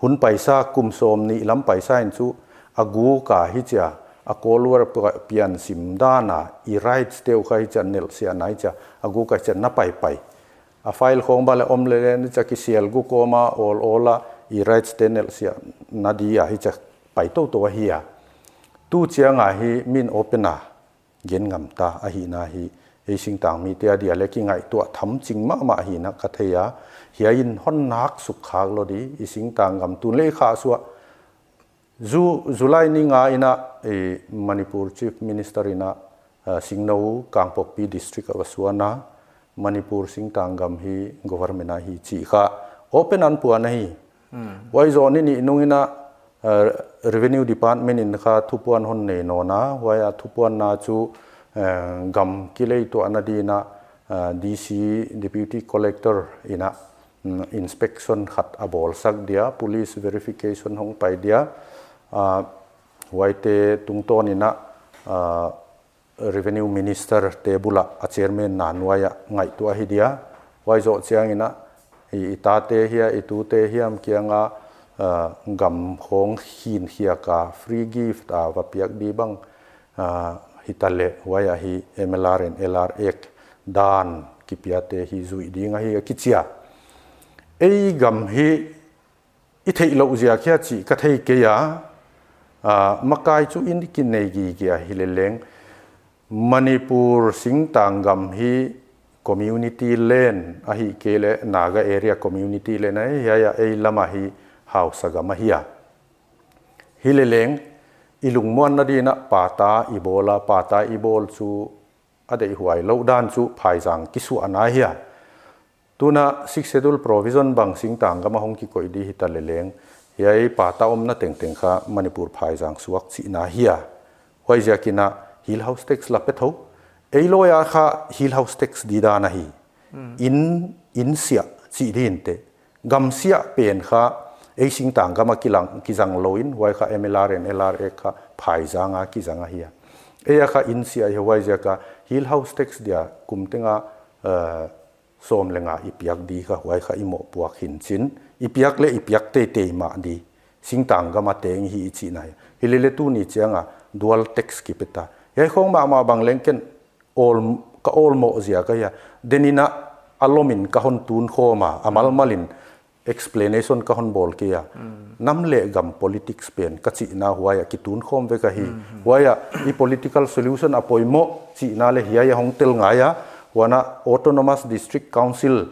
Hun paisa kum sawmnih lam paisa in chu a guk a hichia, a Cold War pa-, pian sim dan a, i rights te uh kha hichia nelhsiahna hichia, a guk a hichia na paipai. A file khong bang leh om leh leng hichia kisial guk om a, awl awl a, i rights te nelhsiahna dia hichia pai toutou ahi a. Tu chiang a hi min open a gen ngam ta ahihna hi ei singtang mite adia leh kingaihtuah tham ching mahmah hi'n ka thei a. Hiai in hon nak suk khak lou di, i singtang gam tun leh i khahsuah. Ju-, July ni nga in a, eh, Manipur Chief Minister in a, eh, Singnou Kangpokpi District a va suan a, Manipur singtang gam hi government a hi chih kha open a hon puan ahi. Huai zoh ni nih nung in a, eh, Revenue Department in kha thupuan hon nei nawn a, huai a thupuanna chu, eh, gam kileituahna di'n a, eh, D C, Deputy Collector in a, mm, inspection khat a bawlsak dia, police verification hong pai dia, ah, huaite tungtawn in a, ah, Revenue Minister te bul a a chairman na nuai a ngaihtuah hi dia. Huai zoh chiang in a, i, i tate hiam, i tute hiam kiang a, ah, gam khong hin hiai a free gift a va piak di bang, ah, hita leh huai a hi M L R and L R Act dan kipiate hi zuih ding ahi a kichi a. Ei gam hi i theihlouh ziak hia chih ka thei kei a, ah, makai chu i kinei gige a hi leh leng, Manipur singtang gam hi community land ahihkeileh Naga area community land ahi, hiai a ei lam a hi hausa gam ahi a. Hi leh leng, i lungmuanna di'n a patta i bawl a, patta i bawl chu a deihhuai louh dan chu phaizang kisuahna ahi a. Tu'n a Sixth Schedule provision bang singtang gam a hong kikoih di hita leh leng, hiai patta omna tengteng kha Manipur phaizang suak chihna ahi a. Huaiziak in a hill house tax la pe thou. Ei lawyer kha hill house tax di dan ahi. Inn, inn siah chih di'n te. Gam siah pen kha ei singtang gam a kilang, kizang lou in, huai kha M L R and L R Act kha phaizang a kizang ahi a. Ei a kha inn siah hi, huaiziak a hill house tax dia kum teng a, eh, sawm leh nga i piak di kha, huai kha i mohpuak hi'n chin. I piak leh i piak teitei mah di. Singtang gam a teng hi i chihna hi. Hi leh leng tuni chiang a dual tax kipe ta. Hiai khong mahmah bang leng ken awl, ka awlmoh ziak ahi a. Den in a, a lom in ka hon tun khawm a, a malmal in explanation ka hon bawl kei a. Nam leh gam politics pen ka chihna huai a kitun khawm vek ahi. Huai a i political solution a poimoh chihna leh hiai a hong tel ngai a. Huan a autonomous district council,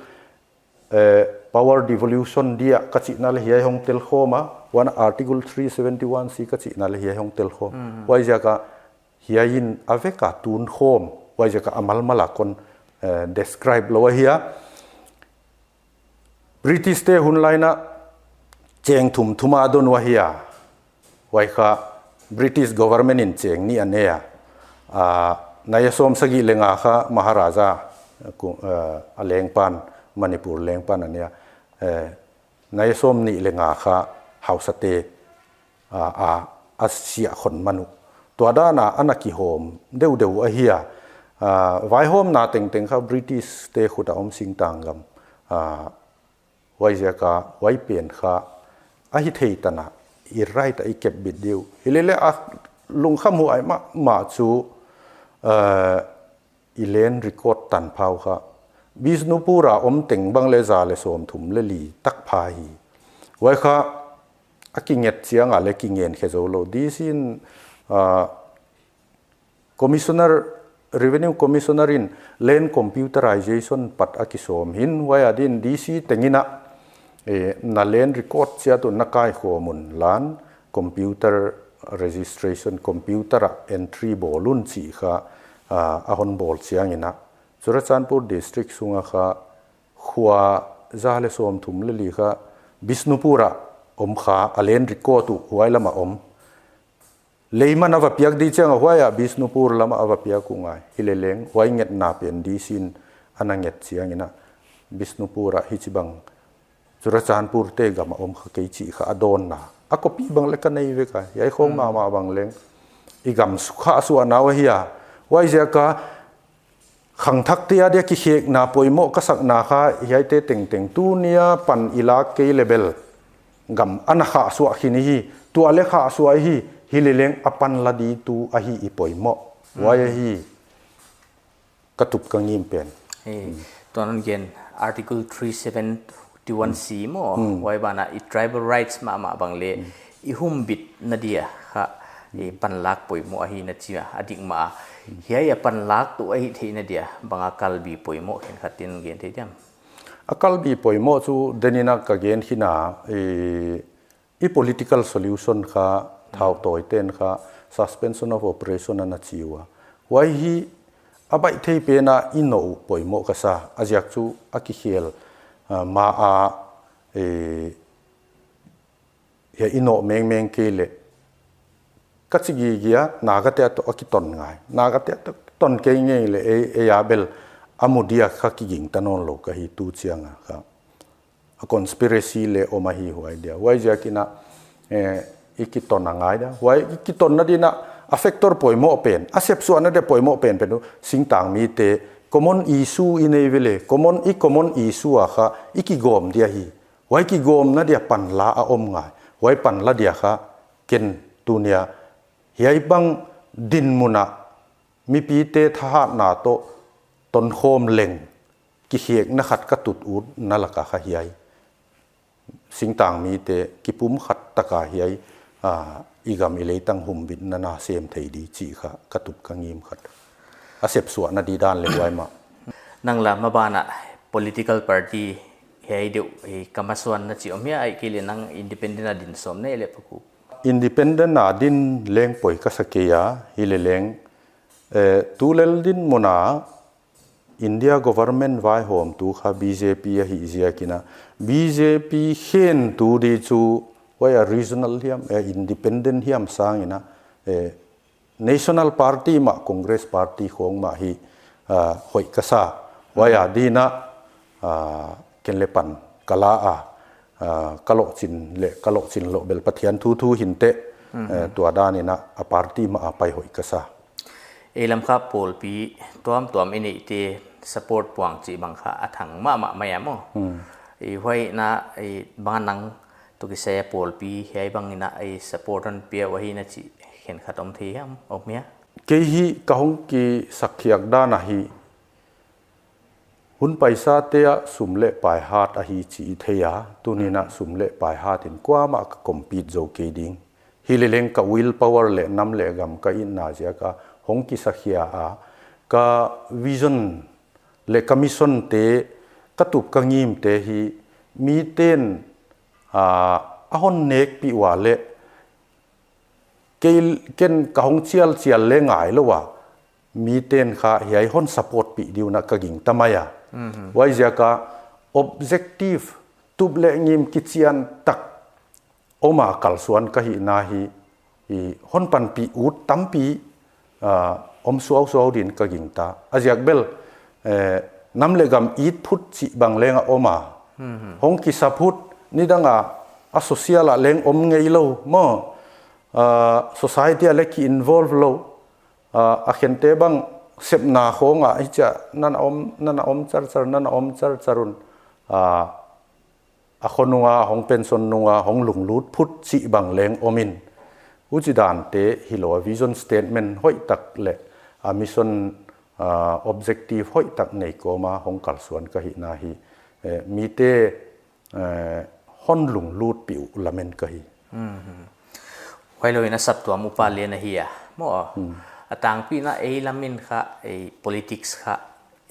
eh, power devolution dia ka chihna leh hiai hong tel khawm a. Huan a Article three seventy-one C ka chihna leh hiai hong tel khawm. Huaiziak a hiai in a vek a tun khawm. Huaiziak a a malmal a kon, eh, describe lou ahi a. British te hun lai in a cheng thum thum a don uh ahi a. Huai kha British government in cheng nih a nei a. Ah, nai a sawm sagih leh nga kha Maharaja, ku-, ah, a lengpan, Manipur lengpan a nei a. Eh, nai a sawm nih leh nga kha hausate, ah, ah, a siah khong man uh. Tua dan a ana kihawm deuhdeuh ahi a. Ah, vaihawmna tengteng kha British te khut a om singtang gam. Ah, huaiziak a, huai pen kha, a hithei tan a, i right a i kep bit di uh. Hi leh leng a lungkham huai mahmah chu, eh, i land record tanpha uh kha. Bishnupur a om teng bang leng za leh sawmthum leh li tak pha hi. Huai kha, a kinget chiang a leng kingen khe zou lou. D C in, ah, Commissioner, Revenue Commissioner in land computerization pat a kisawm hi'n, huai a di'n D C teng in a, eh, na land record chiat uh na kaikhawm un lan, computer registration, computer a entry bawl un chih kha, ah, a hon bawl chiang in a. Churachandpur district sung a kha, khua za leh sawmthum leh li kha, Bishnupur a om kha, a land record uh, huai lam a om. Leiman a va piak di chiang a huai a Bishnupur lam a va piak uh ngai. Hi leh leng, huai ngetna pen D C in ana nget chiang in a Bishnupur a hichibang Churachandpur te gam a om kha kei chih kha a dawnna. A copy bang leng ka nei vek a. Hiai khong mahmah bang leng i gam sukha suahna uh ahi a. Huaiziak a khangthakte adia kikhekna poimoh ka sakna kha hiaite tengteng tuni a pan i lak kei leh bel gam ana khahsuah khin hi, tua leng khahsuah hi, hi leh leng a pan la di tu ahi i poimoh. Huai ahi ka tup ka ngim pen. Hi. Tuan gen Article three seventy-one C maw, huai banah i tribal rights mahmah bang leh i humbitna dia kha i panlak poimoh ahi na chi a, a dik mah a. Hiai a panlak tuh ahih theihna dia bang a kalbi poimoh khenkhat in gen thei diam? A kalbi poimoh chu denin a ka gen khin a, i political solution kha, thautawi ten kha suspension of operation ana chi ua. Huai hi a baih thei pen a i nawh uh poimoh ka sa, a ziak chu a kikhel, ah, ma a, eh, hiai i nawh mengmeng kei leh ka chi gige a, Naga te a toh a kiton ngai. Naga te a toh ton kei ngei leh ei, ei a bel a mu dia kha kigingta nawnlou ka hi tu chiang a kha. A conspiracy leh om ahi huai dia. Huaiziakin a, eh, i kiton a ngai dia. Huai i kitonna din a, a factor poimoh pen, a sepsuahna dia poimoh pen pen uh, singtangmite common issue i nei ve leh, common, i common issue a kha i kigawm dia hi. Huai kigawmna dia panla a om ngai. Huai panla dia kha ken tuni a hiai bang dinmun a mipite thahatna toh tonkhawm leng kikhekna khat ka tut utna lak a kha hiai singtangmite kipumkhat tak a hiai, ah, i gam i leitang humbitna na sem thei di chih kha ka tup ka ngim khat. A sepsuahna di dan leh huai mah. Nang la maban a political party hiai deuh hi ka masuan na chi om hia, ahihkeileh nang independent a din sawm na hia leh pakhu? Independent a din leng poi ka sa kei a, hileleng, eh, tulel dinmun a India government vaihawmtu kha B J P ahih ziakin a, B J P khentu di chu huai a regional hiam, eh, independent hiam sangin a, eh, National Party mah, Congress Party khawng mah hi, ah, hoih ka sa. Huai a din a, ah, ken leng pan ka la a, ah, ka lohchin leh ka lohchin loh bel Pathian thu thu hinteh, eh, tua danin a, a party mah a pai hoih ka sa. Ei lam kha pawlpi tuamtuam i neihte support puang chih bang kha a thang mahmah mai a maw. I huai na, i bang a nang toh kisai a pawlpi hiai bangin a i support hon pia uh ahi na chih khenkhat om thei hiam, om hia? Kei hi ka hong kisakkhiak dan ahi, hun paisate ah sum leh pai hat ahi chih i thei a, tuni'n a sum leh pai hat in kuamah ka compete zou kei ding. Hileleng ka will power leh nam leh gam ka itna ziak a hong kisakhia a, ka vision leh ka mission te, ka tup ka ngimte hi miten, ah, a hon nekpih ua leh kei, ken ka hong chialchial leh ngailou a, miten kha hiai hon support pih di uh na ka gingta mai a. Huaiziak a objective, tup leh ngim kichian tak om a kalsuan ka hihna hi, i hon panpih ut tampi, ah, om suausuau din ka gingta. A ziak bel, eh, nam leh gam it phut chih bang leng a om a. Hong kisa phut, nidang a, a social a leng om ngeilou maw, ah, society a leng ki involve lou, ah, a khente bang sepna khawng a, hichia nana om, nana om charchar, nana om charchar un, ah, a kho nung a, hong pension nung a, hong lunglut phut chih bang leng om in. Huchi dante hilou a vision statement hoih tak leh a mission, ah, objective hoih tak nei kawm a hong kalsuan ka hihna hi, eh, mite, eh, hon lunglutpih uh lamen ka hi. Huailou in a saptuam upa leng na hi a maw. A tangpi in a ei lam in kha, ei politics kha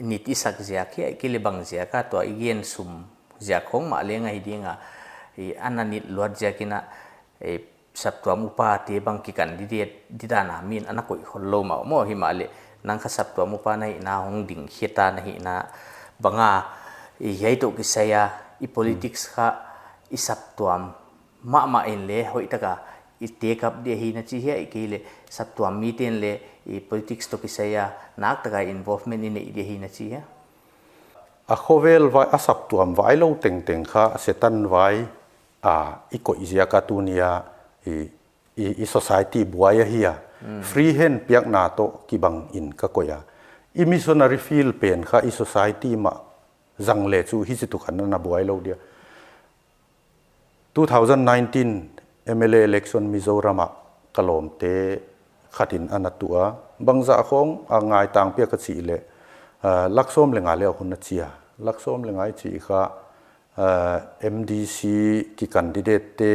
nit i sak ziak hia, ahihkeileh bang ziak a tua i gen sum ziak khawng mah leng ahi ding a, i ana nit luat ziakin a, i saptuam upate bang ki candidate di dan a min ana koih khollou mah maw, himahleh nang kha saptuam upa na hihna hong ding khia ta na hihna bang a, i hiai toh kisai a i politics kha i saptuam mahmah in leng hoih tak a i take up di ahi na chi hia, ahihkeileh saptuam miten leng i politics toh kisai a nak tak a involvement i neih di ahi na chi hia? A khovel vai, a saptuam vailou tengteng kha Setan vai a i koih ziak a tuni a i, i, i society buai ahi a. Free hand piakna toh kibang in ka koih a. I missionary field pen kha i society mah zang leh chu hichi tu khan ana buailou dia. Two thousand nineteen M L A election Mizoram ah ka lawmte khat in ana tuh a. Bangzah khawng a ngai tangpi a ka chih leh, ah, lak sawm leh nga leh a hun a chia. Lak sawm leh nga i chih kha, ah, M D C ki candidate te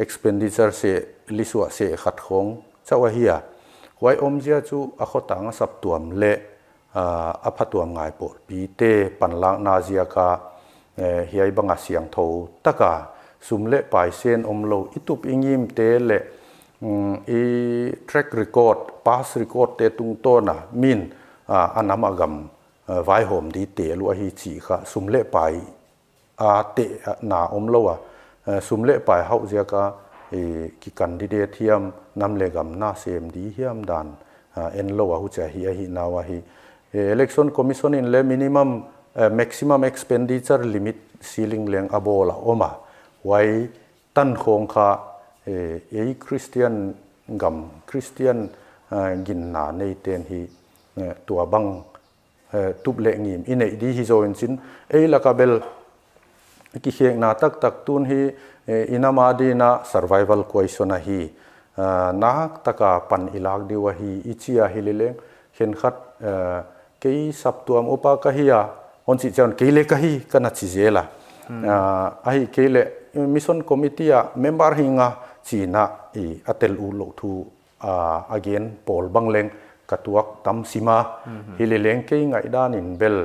expenditure seh, lisuah seh khat khong chauh ahi a. Huai omzia chu a khotang a saptuam leh, ah, a phatuamngai pawlpi te panlakna ziaka, eh, hiai banga siangthou taka sum leh pai sen omlou, i tup i ngim te leh, mm, i track record, past record te tungtawna min, ah, a nam a gam, ah, vaihawm di tel uh ahi chih kha, sum leh pai a tehna omlou a, eh, sum leh pai hauh ziaka, eh, ki candidate hiam, nam leh gam na sem di hiam dan, ah, en lou a huchia hi ahihna uh ahi. Eh, Election Commission in leh minimum, eh, maximum expenditure limit ceiling leng a bawl a om a. Huai tan khong kha, eh, ei Christian gam, Christian, eh, ginna neiten hi, eh, tuabang, eh, tup leh ngim i neih di hi zaw in chin, ei laka bel kikhekna taktak tun hi, eh, i nam adin a survival question ahi. Ah, naktaka pan i lak di uh ahi, i chi a hi leleng, khenkhat, eh, kei saptuam upa ka hi a, hon chih chiang un kei leng ka hi, ka na chi zel a. Hmm. Ah, ahihkeileh, mission committee a member hi nga chihna i a tel uh lou thu, ah, a gen pawl bang leng ka tuak tam sim a. Mhm. Hi leleng kei ngaihdan in bel,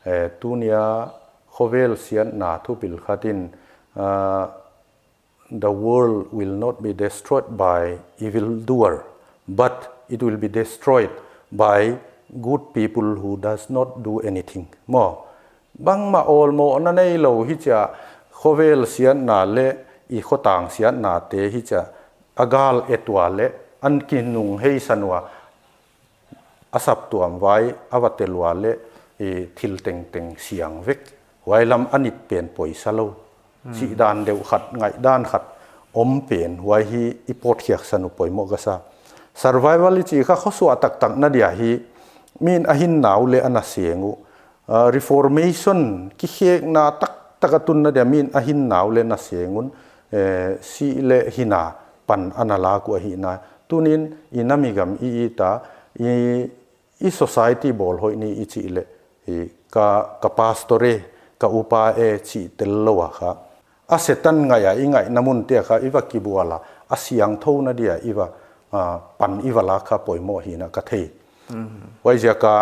eh, tunia khovel siatna thupil khat in, ah, "The world will not be destroyed by evildoer, but it will be destroyed by good people who does not do anything." Maw, bangmah awlmohna neilou hichia khovel siatna leh i khotang siatna te hichia a gal et ua leh an kinungheisan ua, a saptuam vai a va tel ua leh, i thil tengteng siang vek. Huai lam a nit pen poisa lou. Hmm. Chih dan deuh khat, ngaihdan khat om pen, huai hi i pawtkhiaksan uh poimoh ka sa. Survival i chih kha khosuah taktak na dia hi, min a hinna uh leh a na seng uh. Ah, reformation, kikhekna taktak a tunna dia min a hinna uh leh na seng un, eh, si leh hina pan a na lak uh ahihna. Tunin i nam i gam i it a, i, i society bawl hoih ni i chih leh, i ka, ka pastor e, ka upa e chih tel lou a kha, a Setan ngaih a i ngaihna mun te kha i va kibual a, a siangthou na dia i va, ah, pan i va lak kha poimoh hi'n ka thei. Mhm. Huaiziak a,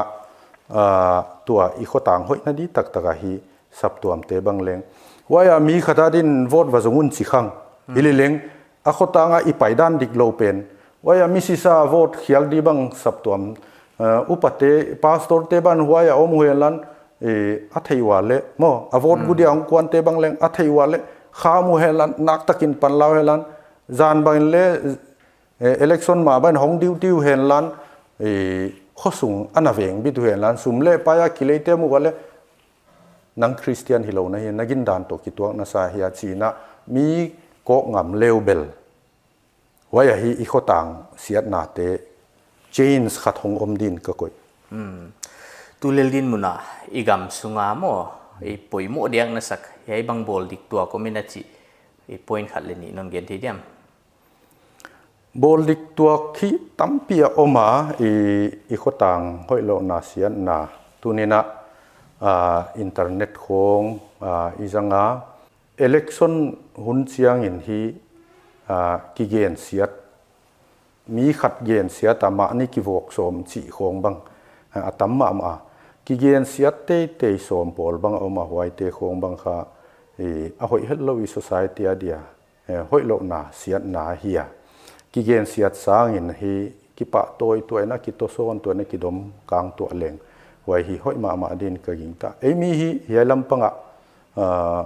ah, tua i khotang hoihna di taktak ahi saptuam te bang leng. Huai a mi khat adin vote va zong un chi khang. Mhm. Hi leleng, a khotang a i paidan diklou pen. Huai a mi sisa vote khiak di bang saptuam, eh, upa te, pastor te bang huai a om uh henla, eh, a theih ua leh, maw, a vote Hmm. gu dia hong kuan te bang leng, a theih ua leh, kham uh henla, naktakin pan la uh henla, zan bang leh, eh, election ma bang hong duty uh henla, eh, khosung a na veng bit uh henla, sum leh pai a kilei te mu ua leh, nang Christian hilou na hi, na gindan toh kituak na sa hia chihna, mi kawk ngam leu bel. Huai ahi i khotang siatna te change khat hong om din ka koih. Hmm. Tulel dinmun a i gam sunga maw, i poimoh diak na sak, hiai bang bawl dik tuak om in a chih, i point khat leh nih non gen thei diam? Bawl dik tuak hi tampi a om a, i, i khotang hoihlouhna siatna. Tunin a, ah, internet khong, ah, i zang a. Election hun chiangin hi, ah, kigensiat. Mi khat gensiat a mahni kivawk sawm chih khong bang. Ah, a tam mahmah a. Kigensiat teitei sawm pawl bang a om a, huaite khong bang kha, eh, a hoih hetlou i society a dia. Eh, hoihlouhna siatna ahi a. Kigensiat sangin hi kipahtawi tuah in a, kitosawn tuah in a, kidom kang tuah leng. Huai hi hoih mahmah din ka gingta. Ei mi hi, hiai lampang a, ah,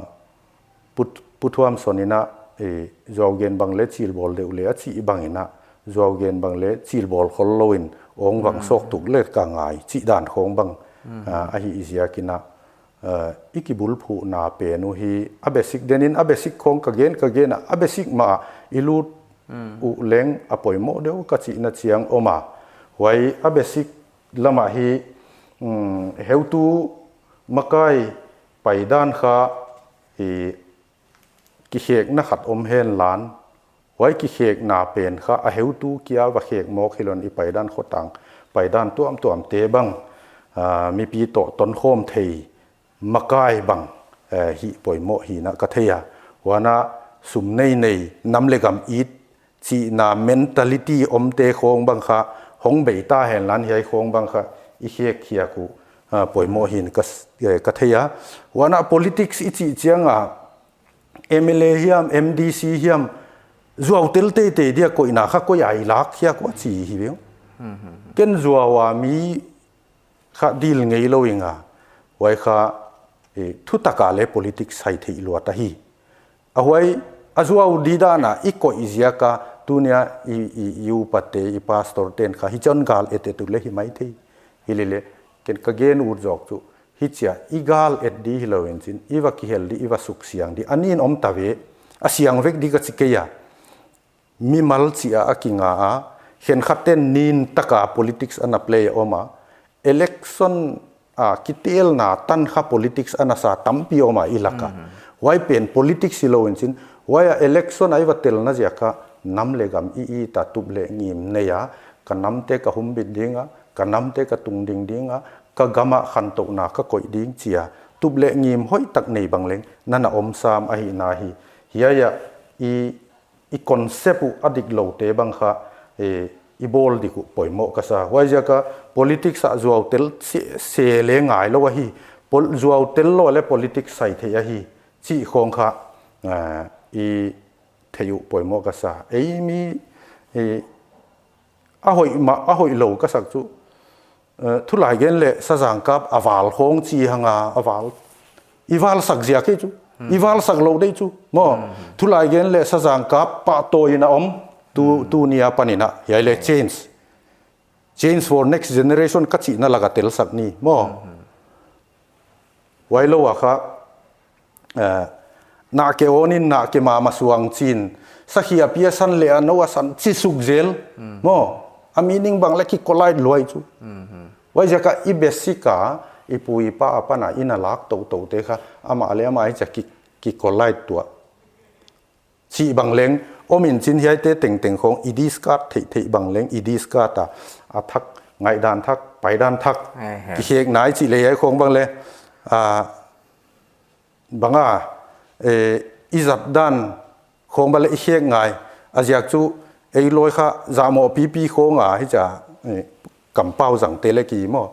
Pu, Pu Thuamson in a, eh, zuau gen bang leh chilbawl deuh leh a chih bang in a, zuau gen bang leh chilbawl khollou in, ong vang Hmm. sawk tuk leh ka ngai, chih dan khong bang, Hmm. ah, ahi ziakin a, eh, i kibulphuhna pen uh hi, a basic den in, a basic khong ka gen, ka gen a, a basic mah a i lut Hmm. uh leng a poimoh deuh ka chihna chiang om a. Huai a basic lam a hi, mm, heutu makai paidan kha, i, kikhekna khat om henla, huai kikhekna pen kha a heutu kia va khek mawk hilou in i paidan khotang, paidan tuamtuam te bang, ah, mipi toh tonkhawm thei, makai bang, eh, hi poimoh hi'n ka thei a. Huan a sum nei nei, nam leh gam it chihna mentality omte khong bang kha hong bei ta henla hiai khong bang kha i khek khiak uh, ah, poimoh hi'n ka s-, eh, ka thei a. Huan a politics i chih chiang a, M L A hiam, M D C hiam, zuau tel teitei dia koihna kha koi a i lak khiak uh chi hi ve. Ken zuau a mi kha deal ngei lou ing a. Huai kha, eh, thutak a leh politics hai theih lua ta hi. A huai, a zuau di dan a i koih ziak a, tuni a i, i, i upate, i pastor ten kha hichia gal et et uh leh hi maithei. Hilele, ken ka gen ut zawk chu, hichia i gal et di hilou in chin, i va kihel di, i va suksiang di, a nin om ta ve, a siang vek di ka chi kei a. Mimal chih a a kinga a, khenkhat ten nin tak a politics ana play om a, election a kitelna tan kha politics ana sa tampi om a i lak a. Huai pen politics hilou in chin, huai a election a i va telna ziak a nam leh gam i it a, tup leh ngim nei a, ka namte ka humbit ding a, ka namte ka tungding ding a, ka gam a khantouhna ka koih ding chi a, tup leh ngim hoihtak nei bang leng nana om sam ahihna hi. Hiai a i i concept uh a dik loute bang kha, eh, i bawl dik uh poimoh ka sa. Huaiziak a politics a zuau tel se, se leh ngai lou ahi. Pol-, zuau tel lou leh politics sai thei ahi. Chih khong kha, eh, i thei uh poimoh ka sa. Ei mi, eh, a hoih mah, a hoih lou ka sak chu. Eh, thulai gen leh sazang kap a val khong chi hang a, a val. I val sak ziak hi chu. I val sak lou dei chu. Maw, thulai gen leh sazang kap pahtawi in a om. Tu, tuni a panin a. Hiai leh change. Change for next generation ka chihna lak a tel sak ni. Maw. Huai lou a kha, eh, na ke onin na ke mama suang chin. Sakhi a pia san leh a nou a san chi suk zel. Maw, a meaning bang leh ki collide luai chu. Huaiziak a i basic a, i pu i pa apan a i na lak toutoute kha, amah leh amah hichia ki, ki collide tuah. Chih bang leng, om in chin hiaite tengteng khong i discard theih theih bang leng, i discard a, a thak, ngaihdan thak, paidan thak, ki hek nai chih leh hiai khong bang leh, a, bang a, eh, i zat dan khong bang leh i hek ngai, a ziak chu, ei loi kha, zahmoh pipi khong a, hichia, eh, kampau zangte leh ki maw.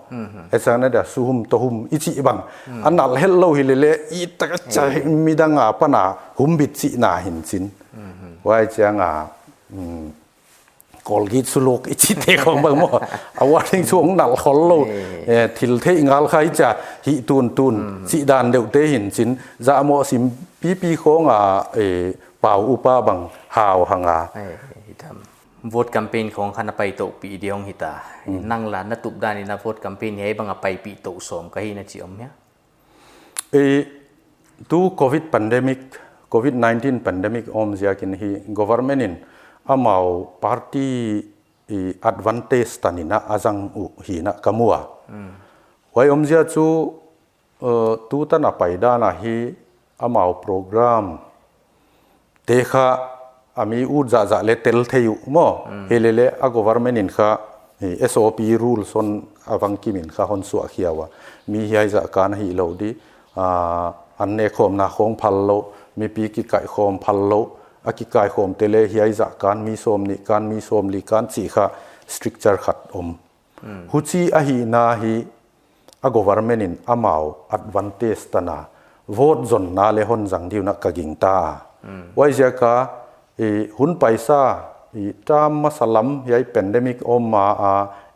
Esang na dia suhum tohum i chih bang. A nal het lou hilele i tak a cha midang apan a humbit chihna hin chin. Huai chiang a, mm, Colgate suluk i chihte khong bang maw. A warning chu hong nal khol lou. Eh, thil theih ngal kha i cha hi tuntun. Chih dan deuhte hin chin. Zahmoh sim pipi khong a, eh, pau upa bang hau hang a. Vote campaign khong kha na paitoupih di hong hita. Nang la na tup dan in a vote campaign hiai bang a paipih tou sawm ka hi na chi om hia? Eh, tu covid pandemic, covid nineteen pandemic om ziakin hi government in amau party i advantage tanin a zang uh hi'n ka mu a. Huai omzia chu Uh, tutan a paidan a hi amau program te kha a mi ut zahzah leh tel thei uh maw. Hilele a government in kha, eh, S O P rules hon a vang kim in kha hon suah khia ua. Mi hiai zah kan hi lou di, ah, an ne khawmna khong phal lou, mipi kikaih khawm phal lou, a kikaih khawmte leh hiai zah kan mi sawmnih kan, mi sawmli kan chih kha structure khat om. Huchi ahihna hi a government in amau advantage tanin vote zonna leh hon zang diu'n ka gingta a. Huaiziak a, i hun paisa, i tam masa lam hiai pandemic om ma a,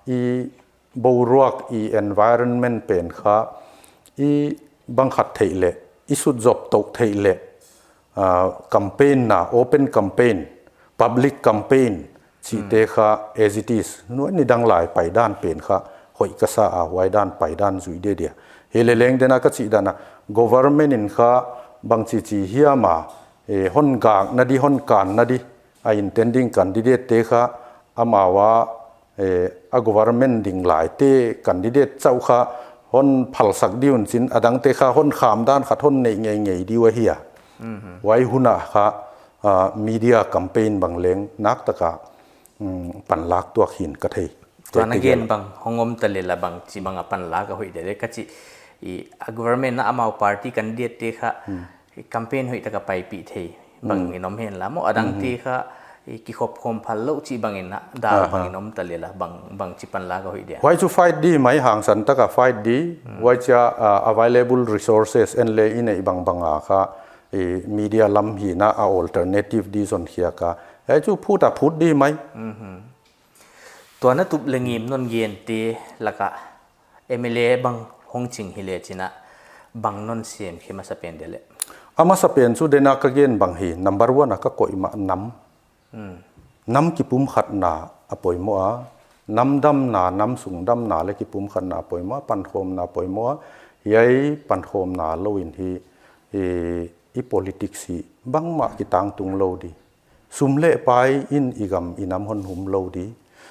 i boruak i environment pen kha, i bang khat theih leh, i sut zop tou theih leh, ah, campaign na, open campaign, public campaign, chihte kha as it is. Nuai nidang lai paidan pen kha, hoih ka sa a, huai dan paidan zui dia dia. Hilele leng dena ka chih dan a, government in kha bangchi chi hiam a, eh, hon gakna di, hon kanna di, a intending candidate te kha, amau a, eh, a government ding laite candidate chauh kha hon phalsak diu'n chin, a dangte kha hon kham dan khat hon neih ngeingei diu ahi a. Huai hun a kha, ah, media campaign bang leng naktak a, mm, panlak tuak hi'n ka thei. Tua na gen bang hong om ta leh la bangchi bang a panlak a hoih dia leh ka chih, I, a government na amau party candidate te kha, i campaign hoih taka paipih thei bangin om hen la maw, adang te kha, i kikhop khawm phal lou chih bangin na, dal bangin om ta leh la, bang, bangchi pan la ka hoih dia. Huai chu fight di mai, hangsan taka fight di, huai chia, ah, available resources en le i neih bangbang a kha, i media lam hi na a alternative di zon khia ka. Huai chu phut a phut di mai. Tua na tup leh ngim non gen te laka M L A bang hong ching hi le chin a bang non sem khe masa pen de le. A masa pen chu dena ka gen bang hi, number one a ka koih mah nam. Nam kipumkhatna a poimoh a, nam damna, nam sung damna leh kipumkhatna a poimoh a, pankhawmna a poimoh a, hiai pankhawmna lou in hi, i, i politics hi bangmah kitangtung lou di. Sum leh pai in i gam i nam hon hum lou di.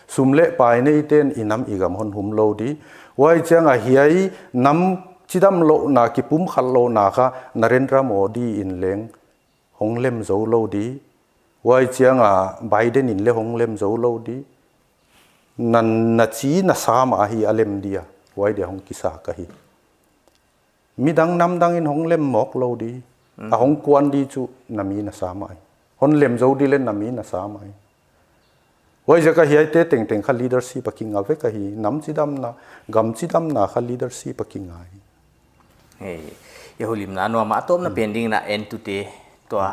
Sum leh pai neiten i nam i gam hon hum lou di. Huai chiang a hiai nam chidamlouhna, kipumkhatlouhna kha Narendra Modi in leng hong lem zou lou di. Huai chiang a Biden in leng hong lem zou lou di. Na, na chi na sa mah hi a lem dia. Huai dia hong kisa ka hi. Midang namdang in hong lem mawk lou di. A hong kuan di chu na mi na sa mah hi. Hon lem zou di leh na mi na sa mah hi. Huaiziak a hiaite tengteng kha leadership a kinga vek ahi. Nam chidamna, gam chidamna kha leadership a kinga hi. Hei, i houlimna nuam a tawpna pen ding na en tute tua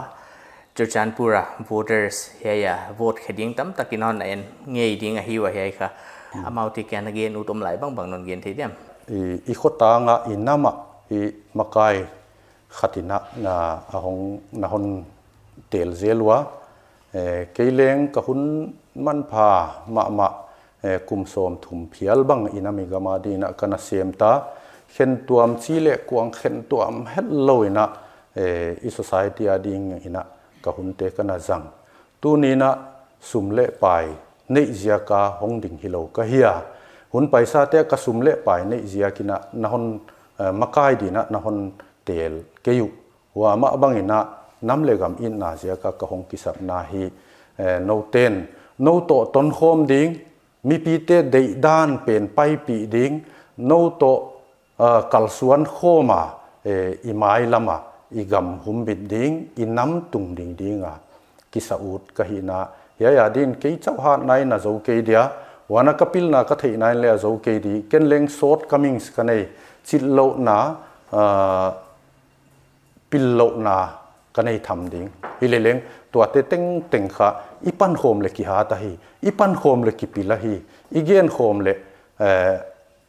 Churachandpur a voters hiai a vote khe ding tamtak in hon en ngei ding ahi ua, hiai kha amaute kia na gen ut om lai bangbang non gen thei diam? I, i khotang a, i nam a, i makai khat in na, na, a hong, na hon tel zel ua. Eh, kei leng ka hun manpha mahmah, eh, kum sawmthum phial bang i nam i gam a dingin ka na sem ta. Khentuam chi leh kuang khentuam hetlou in, eh, i society a dingin ka hunte ka na zang. Tuni'n sum leh pai neih ziak a hong ding hilou ka hi a. Hun paisate ka sum leh pai neih ziakin na hon, eh, makai dingin na hon tel kei uh. Huai mah bangin nam leh gam itna ziak a ka hong kisapna hi, eh, nouten, nou toh tonkhawm ding, mipite deihdan pen paipih ding, nou toh, ah, kalsuan khawm a, eh, i mailam a, i gam humbit ding, i nam tungding ding a kisa ut ka hihna. Hiai a dingin kei chauh hatna in na zou kei dia, huan a ka pilna ka theihna in leng a zou kei di, ken leng shortcomings ka nei, chitlouhna, ah, pillouhna ka nei tham ding. Hileleng tuate tengteng kha i pankhawm leh kihat ahi, i pankhawm leh kipil ahi, i genkhawm leh, eh,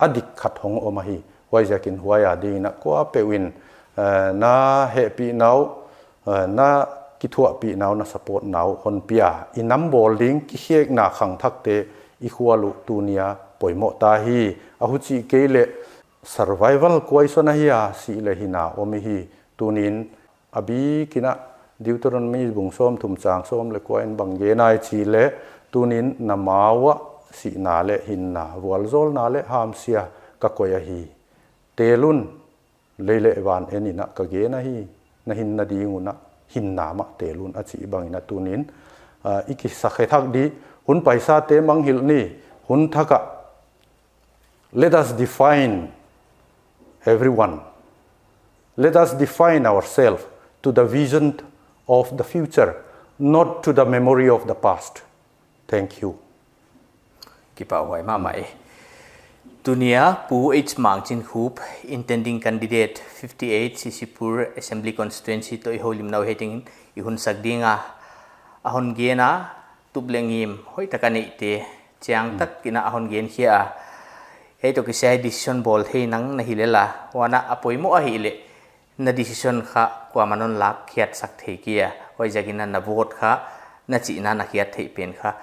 a dik khat hong om ahi. Huaiziakin huai a dingin kuapeuh in, eh, na hehpihna uh, eh, na kithuahpihna uh, na supportna uh hon pia. I nam bawl ding kikhekna khangthakte i khual uh tuni a poimoh ta hi. A huchih kei leh survival question ahi a, si leh hihna om i hi. Tuni'n a bikin Deuteronomy bung sawmthum chang sawm leh kua in bang gen ai chih leh, tuni'n na ma uah sihna leh hinna, vualzawlna leh hamsia ka koih ahi. Tel un, lei leh van en in ka gen ahi, na hinna ding un hinna mah tel un a chih bangin tuni'n, ah, i kisa khe thak di, hun paisate manghilh ni, hun thak a. Let us define everyone. Let us define ourselves to the vision of the future, not to the memory of the past. Thank you. Kipahhuai mahmah e. Tuni a Pu H Mangchinkhup, intending candidate fifty-eight Sisipur Assembly Constituency toh i houlimna uh hiai tengin i hun sak ding a. A hon gen a, tup leh ngim hoihtak a neihte chiangtak in a hon gen khia a. Hiai toh kisai decision bawl thei nang na hi leh la, huan a poimoh ahihleh na decision kha kuamah non lak khiat sak thei kei a. Huaiziakin na vote kha, na chihna na khiat theih pen kha,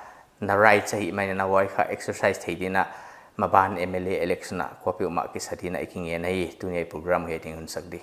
na right ahih manin huai kha exercise thei dingin maban M L A election a kuapeuhmah kisa dingin i kingen ahi. Tuni a i program hiai tengin hun sak di.